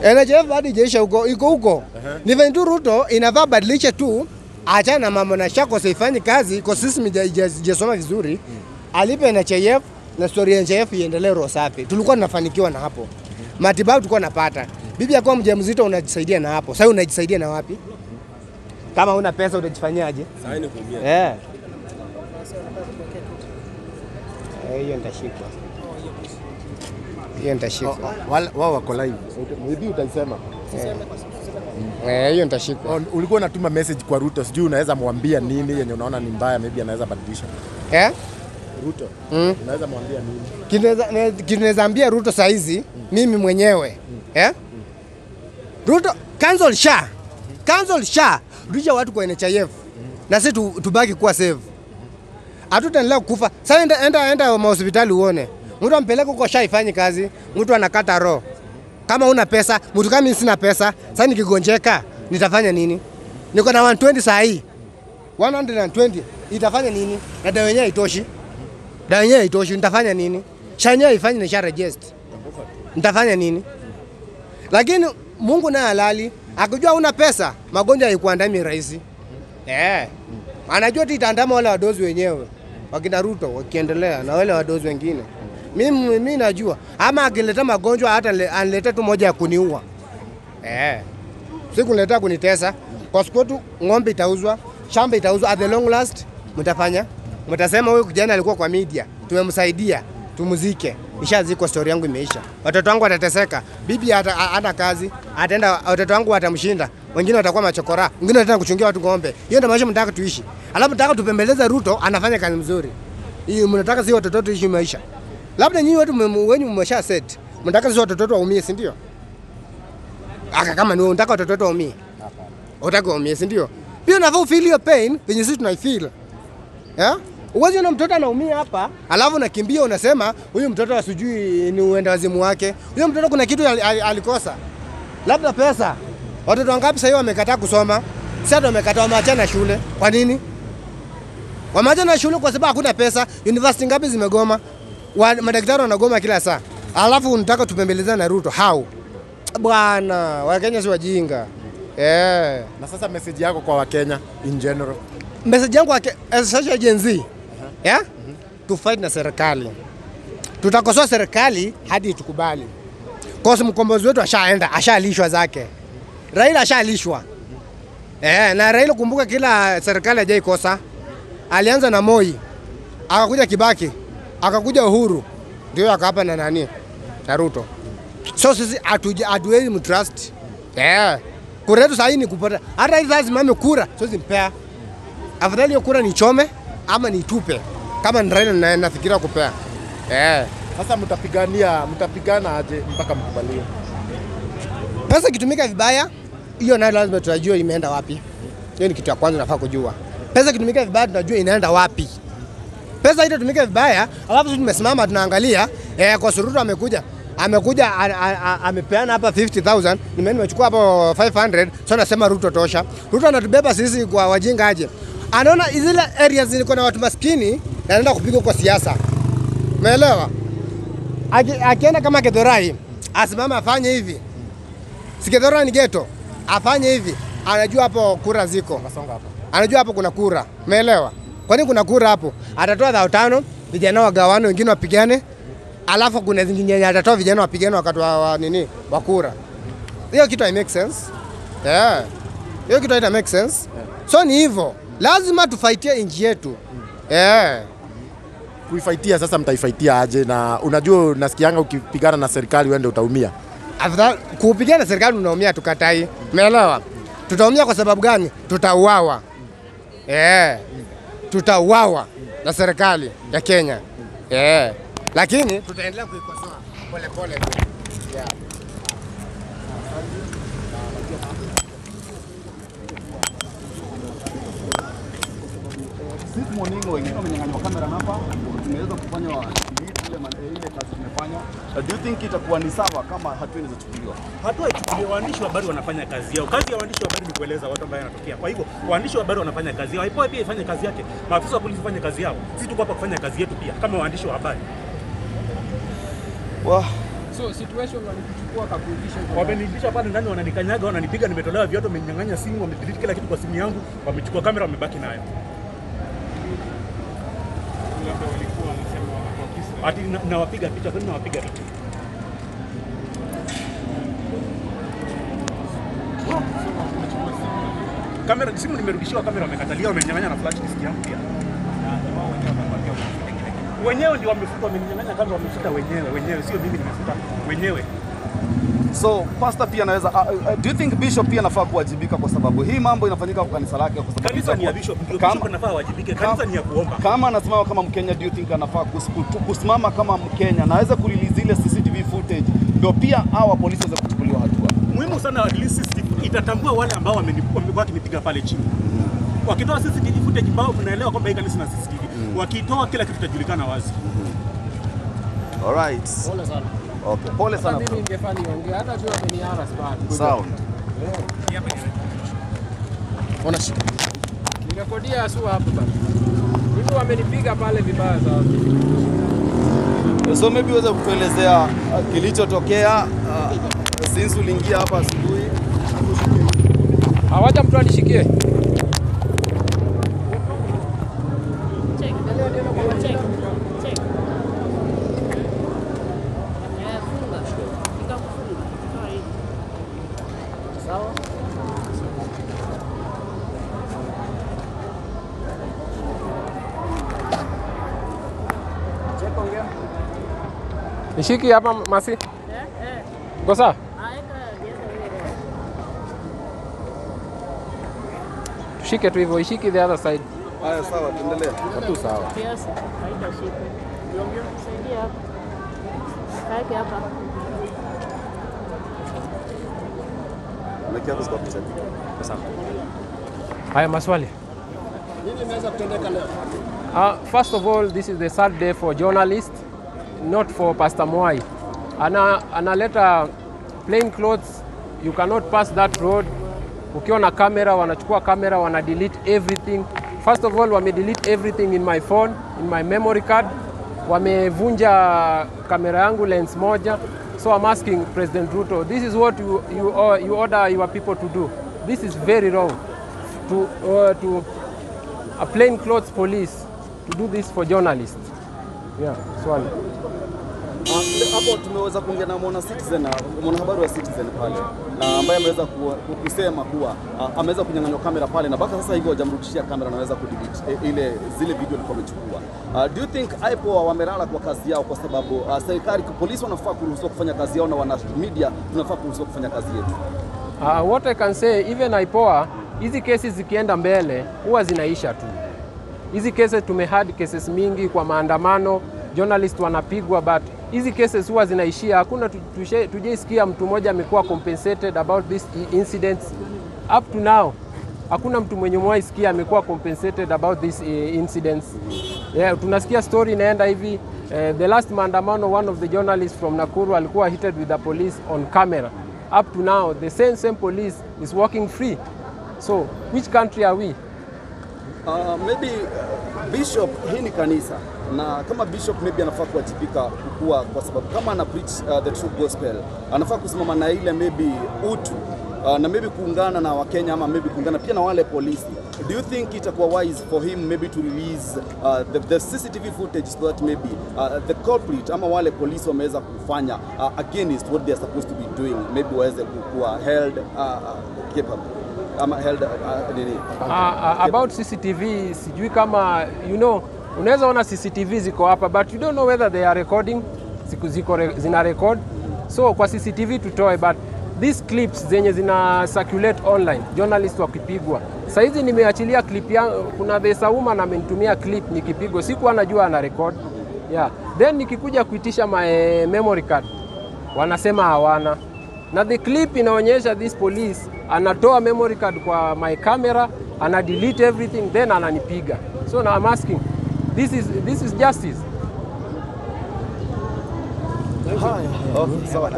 S12: NHIF bado haijaisha huko, iko huko. Ni ventu Ruto inafaa badilishe tu, achana na mambo na SHA kwa sifanyi kazi, kwa sisi hajasoma vizuri. Alipe NHIF na story ya NHIF iendelee roho safi. Tulikuwa tunafanikiwa na hapo. Matibabu tulikuwa tunapata. Bibi akawa mjamzito unajisaidia na hapo. Sasa unajisaidia na wapi? Kama una pesa utajifanyaje?
S13: Sasa ni kuumia.
S12: Hiyo nitashikwa. Hiyo nitashikwa.
S1: Wao wako live. Maybe utaisema.
S12: Hiyo nitashikwa.
S1: Ulikuwa unatuma message kwa Ruto, sijui unaweza mwambia nini yenye unaona ni mbaya, maybe anaweza badilisha. Ruto. Unaweza mwambia nini?
S12: Kinaweza ambia Ruto saa hizi mimi mwenyewe. Ruto cancel SHA. Cancel SHA. Rudisha watu kwa NHIF. Na sisi tubaki kuwa safe. Hatutaendelea kufa. Sasa enda hospitali uone. Mtu ampeleke huko SHA ifanye kazi, mtu anakata roho. Kama una pesa, mtu kama mimi sina pesa, sasa nikigonjeka nitafanya nini? Niko na 120 saa hii. 120 itafanya nini? Na dawa yenyewe haitoshi. Dawa yenyewe haitoshi, nitafanya nini? SHA yenyewe haifanyi, nisha register. Nitafanya nini? Lakini Mungu naye halali, akijua una pesa, magonjwa haikuandami rahisi. Anajua itaandama wale wadozi wenyewe. Wakina Ruto wakiendelea na wale wadozi wengine. Mimi najua ama akileta magonjwa hata anileta tu moja ya kuniua. Siku nileta kunitesa. Kwa sababu ng'ombe itauzwa, shamba itauzwa, at the long last mtafanya. Mtasema huyu kijana alikuwa kwa media, tumemsaidia, tumuzike. Ishazikwa, story yangu imeisha. Watoto wangu watateseka. Bibi hana kazi, ataenda watoto wangu watamshinda. Wengine watakuwa machokora, wengine watataka kuchungia watu ng'ombe. Hiyo ndio maisha mnataka tuishi. Alafu mnataka tupembeleze Ruto anafanya kazi nzuri. Hiyo mnataka si watoto tuishi maisha. Labda nyinyi watu wenyu mmesha set. Mnataka si watoto waumie, si ndio? Aka kama ni unataka watoto waumie. Hapana. Unataka waumie, si ndio? Pia unafaa feel your pain venye sisi tunaifeel. Uwezi na mtoto anaumia hapa, alafu unakimbia unasema huyu mtoto asijui ni uenda wazimu wake. Huyo mtoto kuna kitu alikosa. Labda pesa. Watoto wangapi sasa hivi wamekataa kusoma? Sasa wamekataa, wameachana shule. Kwa nini? Wameachana shule kwa sababu hakuna pesa. University ngapi zimegoma? Madaktari wanagoma kila saa. Alafu unataka tupembelezane na Ruto. How? Bwana, Wakenya si wajinga.
S1: Na sasa message yako kwa Wakenya in general?
S12: Message yangu kwa especially Gen Z. To fight na serikali. Tutakosoa serikali hadi itukubali. Kwa sababu mkombozi wetu ashaenda, ashalishwa zake. Raila ashalishwa. Na Raila kumbuka kila serikali hajaikosa. Alianza na Moi, akakuja Kibaki, akakuja Uhuru, ndio akapa na nani? Na Ruto. So sisi hatuwezi mtrust. Kura yetu sasa ni kupata. Hata hizi lazima kura, siwezi mpea. Afadhali hiyo kura nichome ama nitupe. Kama ni Raila na nafikiria kupea.
S1: Sasa mtapigana aje mpaka mkubaliwe?
S12: Pesa ikitumika vibaya, hiyo nayo lazima tutajua imeenda wapi. Hiyo ni kitu ya kwanza unafaa kujua. Pesa ikitumika vibaya tunajua inaenda wapi. Pesa itatumika vibaya, alafu sisi tumesimama tunaangalia, kwa Ruto amekuja amepeana hapa 50,000, nimechukua hapo 500, so nasema Ruto tosha. Ruto anatubeba sisi kwa wajinga aje. Anaona zile areas ziko na watu maskini na anaenda kupiga kwa siasa. Umeelewa? Akienda kama Githurai, asimama afanye hivi. Si Githurai ni ghetto, afanye hivi. Anajua hapo kura ziko. Anajua hapo kuna kura. Umeelewa? Kwa nini kuna kura hapo? Atatoa 5,000, vijana wagawane, wengine wapigane. Alafu kuna zingine atatoa vijana wapigane wakati wa nini? Wa kura. Hiyo kitu hai make sense. Yeah. Hiyo kitu haita make sense. So ni hivyo. Lazima tufaitie nchi yetu. Yeah.
S1: Kuifaitia sasa mtaifaitia aje? Na unajua unasikianga ukipigana na serikali wewe ndio utaumia.
S12: Afadhali kupigana na serikali unaumia, tukatai. Umeelewa? Tutaumia kwa sababu gani? Tutauawa. Tutauawa na serikali ya Kenya. Lakini tutaendelea kuikosoa pole pole tu. Yeah.
S13: This morning wengine wamenyang'anywa kamera hapa, tumeweza kufanya ile kazi tumefanya. Do you think itakuwa ni sawa kama hatua inazochukuliwa?
S14: Hatua ichukuliwe, waandishi wa habari wanafanya kazi yao. Kazi ya waandishi wa habari ni kueleza watu ambao yanatokea. Kwa hivyo waandishi wa habari wanafanya kazi yao. IPOA pia ifanye kazi yake. Maafisa wa polisi wafanye kazi yao. Sisi tuko hapa kufanya kazi yetu pia kama waandishi wa habari.
S13: Wow.
S15: So situation walikuchukua kakurudisha huko.
S14: Wameniitisha pale ndani, wananikanyaga, wananipiga, nimetolewa viatu, wamenyang'anya simu, wamedelete kila kitu kwa simu yangu, wamechukua kamera, wamebaki nayo. Ati nawapiga picha, kwani nawapiga picha? Kamera, simu nimerudishiwa, kamera wamekatalia, wamenyang'anya na flash disk yangu pia. Wenyewe ndio wamefuta, wamenyang'anya kamera, wamefuta wenyewe, sio mimi nimefuta, wenyewe.
S13: So pastor pia anaweza do you think bishop pia anafaa kuwajibika kwa sababu hii mambo inafanyika kwa kanisa lake? Kwa sababu
S14: kanisa ni ya bishop, ndio bishop anafaa wajibike, kanisa ni ya kuomba.
S13: Kama anasimama kama Mkenya, do you think anafaa kusimama kama Mkenya na aweze kurelease ile CCTV footage ndio pia hawa polisi waweze kuchukuliwa hatua?
S14: Muhimu sana at least CCTV itatambua wale ambao wamekuwa wakinipiga pale chini. Wakitoa CCTV footage ambao tunaelewa kwamba hii kanisa na CCTV. Wakitoa kila kitu kitajulikana wazi.
S13: All right.
S15: Pole sana.
S13: Okay, pole sana.
S15: Mimi ningefaa niongee hata tu ameniharas bado.
S13: Sound.
S1: Ona shika.
S15: Nirekodia su hapo bana. Mimi wamenipiga pale vibaya sana.
S13: So maybe uweze kutuelezea kilichotokea since uliingia hapa asubuhi.
S15: Hawaja mtu anishikie.
S6: Check.
S15: Sawa. Nishiki hapa Masi? Uko sawa? Tushike tu hivyo, ishiki the other side.
S13: Haya sawa, tuendelee.
S1: Tu sawa.
S6: Kiasi, haitashika. Saidia hapa. Kaeke hapa.
S15: Haya maswali.
S12: Nini imeweza kutendeka leo?
S15: First of all, this is the sad day for journalists, not for Pastor Mwai. Analeta plain clothes, you cannot pass that road. Ukiwa na kamera, wanachukua kamera, wana delete everything. First of all, wame delete everything in my phone, in my memory card. Wamevunja kamera yangu lens moja. So I'm asking President Ruto, this is what you order your people to do. This is very wrong. To a plain clothes police to do this for journalists. Yeah, swali.
S13: Hapo tumeweza kuongea na mwana Citizen, mwanahabari wa Citizen pale, na ambaye ameweza kusema kuwa ameweza kunyang'anywa kamera pale na mpaka sasa hivi hawajamrudishia kamera na anaweza kudelete ile zile video alikuwa amechukua. Do you think IPOA wamelala kwa kazi yao? Kwa sababu serikali, polisi wanafaa kuruhusiwa kufanya kazi yao na wana media tunafaa kuruhusiwa kufanya kazi yetu.
S15: What I can say, even IPOA, hizi cases zikienda mbele huwa zinaisha tu. Hizi cases tumehad cases mingi kwa maandamano, journalist wanapigwa, but hizi cases huwa zinaishia. Hakuna tujaisikia mtu mmoja amekuwa compensated about these incidents up to now. Hakuna mtu mwenye umewahi sikia amekuwa compensated about these incidents. Yeah, tunasikia story inaenda hivi. The last maandamano, one of the journalists from Nakuru alikuwa hited with the police on camera. Up to now, the same police is working free. So, which country are we?
S13: Maybe Bishop, hii ni kanisa na kama bishop maybe anafaa kuwajibika kukua, kwa sababu kama ana preach the true gospel anafaa kusimama na ile maybe utu na maybe kuungana na Wakenya ama maybe kuungana pia na wale polisi. Do you think itakuwa wise for him maybe to release the CCTV footage so that maybe the culprit ama wale polisi wameweza kufanya against what they are supposed to be doing, maybe waweze kuwa held capable ama held nini?
S15: About CCTV, sijui kama you know, unaweza ona CCTV ziko hapa but you don't know whether they are recording, ziko zina record. So kwa CCTV tutoe, but these clips zenye zina circulate online, journalists wakipigwa. Saizi nimeachilia clip yangu, kuna the woman amenitumia clip nikipigwa, sikuwa najua ana record. Yeah. Then nikikuja kuitisha my memory card, wanasema hawana. Na the clip inaonyesha this police anatoa memory card kwa my camera, ana delete everything, then ananipiga. So now I'm asking, this is justice.
S13: Hi. Okay, sawa.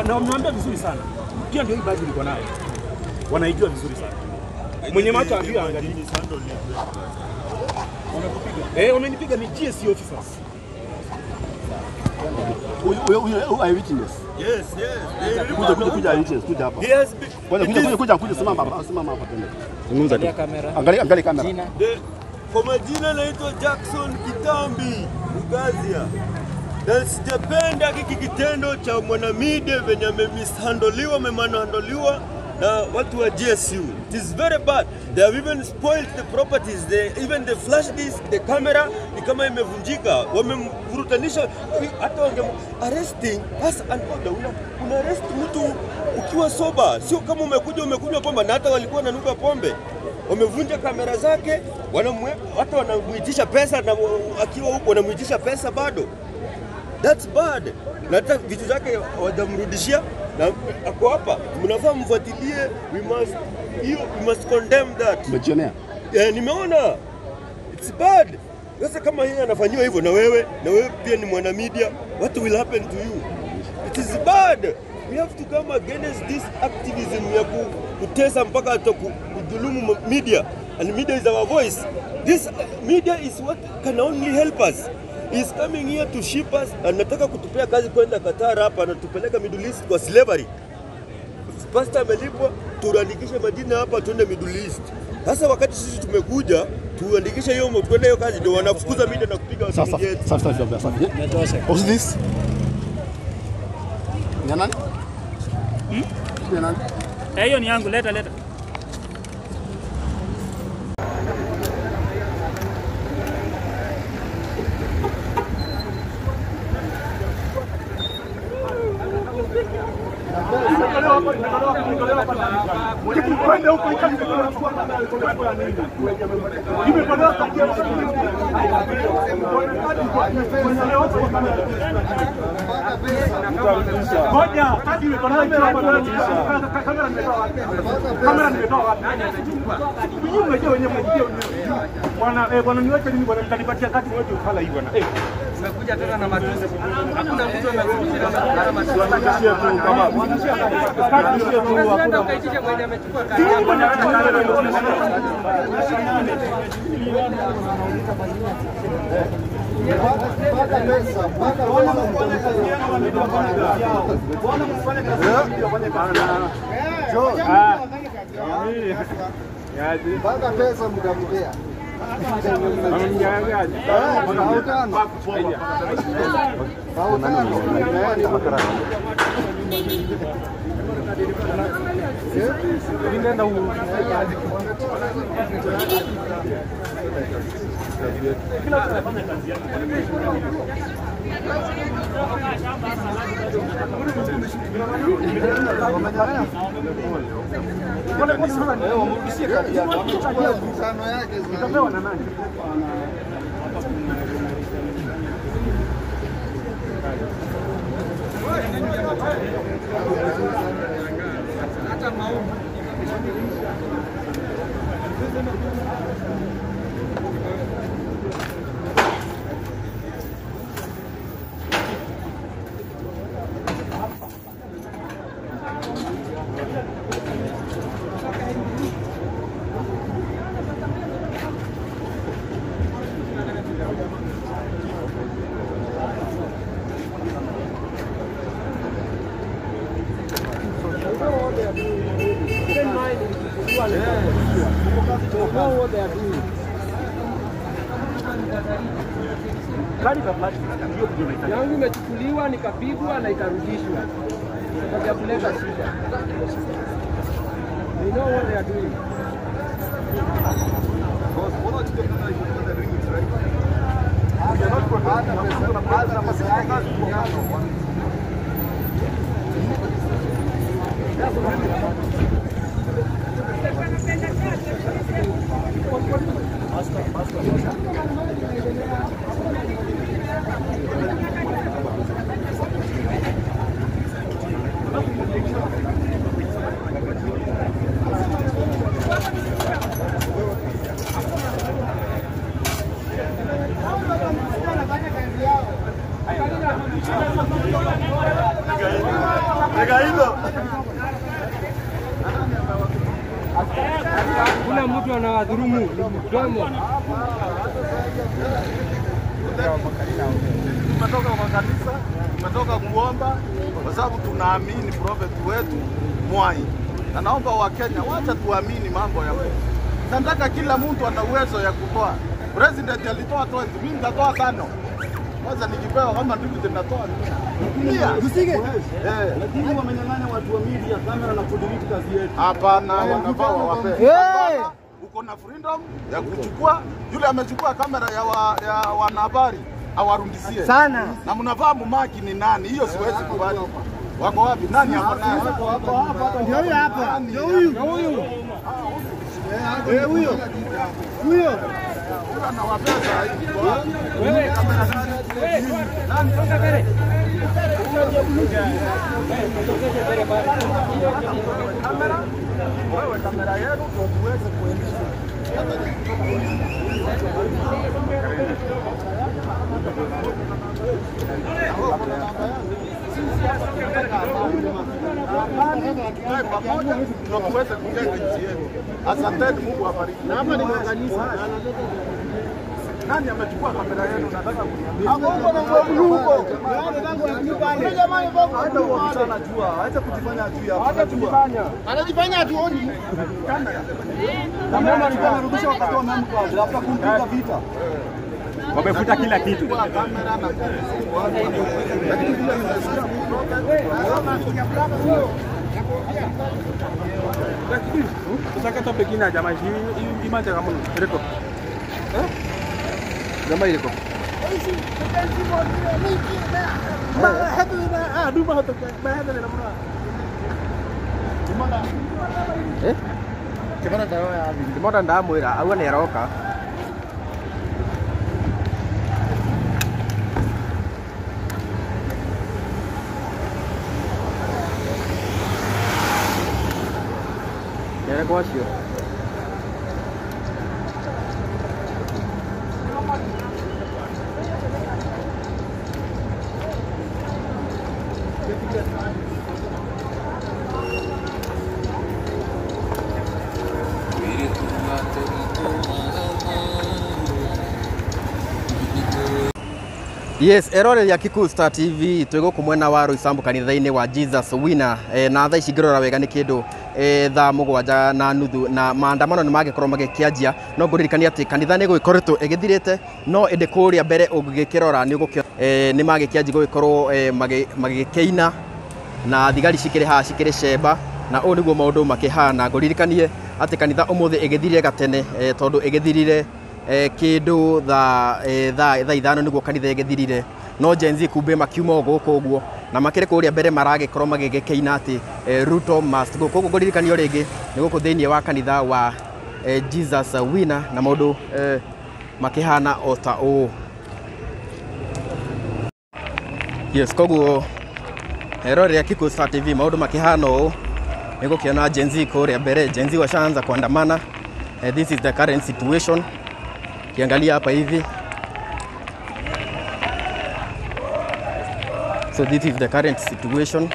S14: Na wamewaambia vizuri sana. Pia ndio hii badge nilikuwa nayo. Wanaijua vizuri sana. Mwenye macho ambiwa angalie. Wamekupiga. Wamenipiga ni GSU officers.
S13: Huyu eyewitness.
S16: Yes, yes.
S13: Kuja eyewitness, kuja hapa.
S16: Yes.
S13: Kuja simama hapa, simama hapa tena. Zungumza tu. Angalia kamera.
S16: Kwa majina naitwa Jackson Kitambi Mugazia. Na sijapenda hiki kitendo cha Mwanamide venye amemishandoliwa, amemanhandoliwa na watu wa GSU. It is very bad. They have even spoiled the properties, even the flash disk, the camera ni kama imevunjika. Wamemvurutanisha, hata wange arresting as an order. Una arrest mtu ukiwa sober, sio kama umekuja umekunywa pombe, na hata walikuwa wananuka pombe. Wamevunja kamera zake, hata wanamuitisha pesa, na akiwa huko wanamuitisha pesa bado. That's bad. Na hata vitu zake hawajamrudishia na ako hapa. Mnafaa mfuatilie, we must condemn that.
S13: Umejionea?
S16: Nimeona. It's bad. Sasa kama yeye anafanyiwa hivyo na wewe pia ni mwana media, what will happen to you? It is bad. We have to come against this activism ya kutesa mpaka hata kudhulumu media. And media is our voice. This media is what can only help us. He's coming here to ship us, anataka kutupea kazi kwenda Qatar hapa, anatupeleka Middle East kwa slavery. Pastor amelipwa tuandikishe majina hapa tuende Middle East. Sasa wakati sisi tumekuja tuandikishe hiyo kwenda hiyo kazi, ndio wanafukuza media na kupiga watu wetu.
S13: Safi. What's this? Ni nani? Ni nani?
S14: Hiyo ni yangu, leta.
S17: Umekuja tena na matusi. Hakuna mtu amekuja na matusi. Unaenda ukaitisha mwenye amechukua kadi.
S12: Mpaka pesa mtamtia.
S17: Yangu imechukuliwa nikapigwa na ikarudishwa. Kwa kuleta shida. They know what they are doing. Kuna mtu anawadhulumu mdomo.
S18: Tumetoka kwa kanisa, tumetoka kuomba kwa sababu tunaamini prophet wetu Mwai. Na naomba wa Kenya wacha tuamini mambo ya Mungu. Nataka kila mtu ana uwezo ya kutoa. President alitoa 20, mimi nitatoa 5. Kwanza nikipewa kama ndugu tunatoa 100.
S13: Usige. Lakini wamenyang'anya watu wa media kamera na kudelete kazi yetu.
S18: Hapana, wanafaa wawape. Hapana, uko na freedom ya kuchukua. Yule amechukua kamera ya wanahabari awarudishie.
S12: Sana.
S18: Na mnavaa mumaki ni nani? Hiyo siwezi kubali. Wako wapi? Nani hapa?
S12: Wako hapa. Ndio huyu hapa. Ndio huyu. Ndio huyu. Eh, huyo. Huyo.
S17: Wewe nani toka mbele.
S18: Kamera. Wewe kamera yenu ndio tuweze kuendesha. Pamoja ndio tuweze kujenga nchi yetu. Asanteni, Mungu awabariki. Na hapa ni kanisa. Nani amechukua kamera yenu? Nataka kuniambia.
S12: Hapo na blue huko. Yule jamani baba
S13: hata huo anajua, acha kujifanya ajui hapo.
S17: Acha kujifanya.
S12: Anajifanya hatuoni.
S13: Kamera alikuwa amerudisha wakati wa Memcard hapa kumpiga vita.
S8: Wamefuta kila kitu.
S18: Kamera na lakini vile nimesikia
S17: Usaka pekina jamaa hii imanja kama ireko. Eh? Jamaa ireko.
S12: Eh? Kimona ndawa kimona ndamwira auga ni aroka. Negócio.
S19: Yes, eroreri a Kikuyu Star TV, twĩ gũkũ mwena wa Roysambu kanitha-inĩ wa Jesus Winner, na thaa ici ngĩrora wega nĩ kĩndũ thaa 7:30 na maandamano nĩ mangĩkorwo magĩkĩanjia. No ngũririkania atĩ kanitha nĩ gũgĩkoretwo ĩgĩthirĩte, no ĩndĩ kũrĩa mbere ũngĩkĩrora nĩ ũgũkĩona nĩ magĩkĩanjia gũgĩkorwo magĩkĩina na thigari cikĩrĩ haha cikĩrĩ cemba, na ũũ nĩguo maũndũ makĩhana. Ngũririkanie atĩ kanitha ũmũthĩ ĩgĩthirire gatene, tondũ ĩgĩthirire kĩndũ thaa 5 nĩguo kanitha ĩgĩthirire, no Gen Z kumbe makiuma o gũkũ ũguo na makĩrĩ kũrĩa mbere maragĩkorwo magĩgĩkĩina atĩ Ruto must go. Koguo ngũririkanio rĩngĩ nĩ gũkũ thĩinĩ wa kanitha wa Jesus Winner na maũndũ makĩhana o ta ũũ. Yes, koguo eroreri a Kikuyu Star TV, maũndũ makĩhana ũũ, nĩ gũkĩona Gen Z kũrĩa mbere. Gen Z washaanza kuandamana. This is the current situation. Kiangalia hapa hivi. So this is the current situation.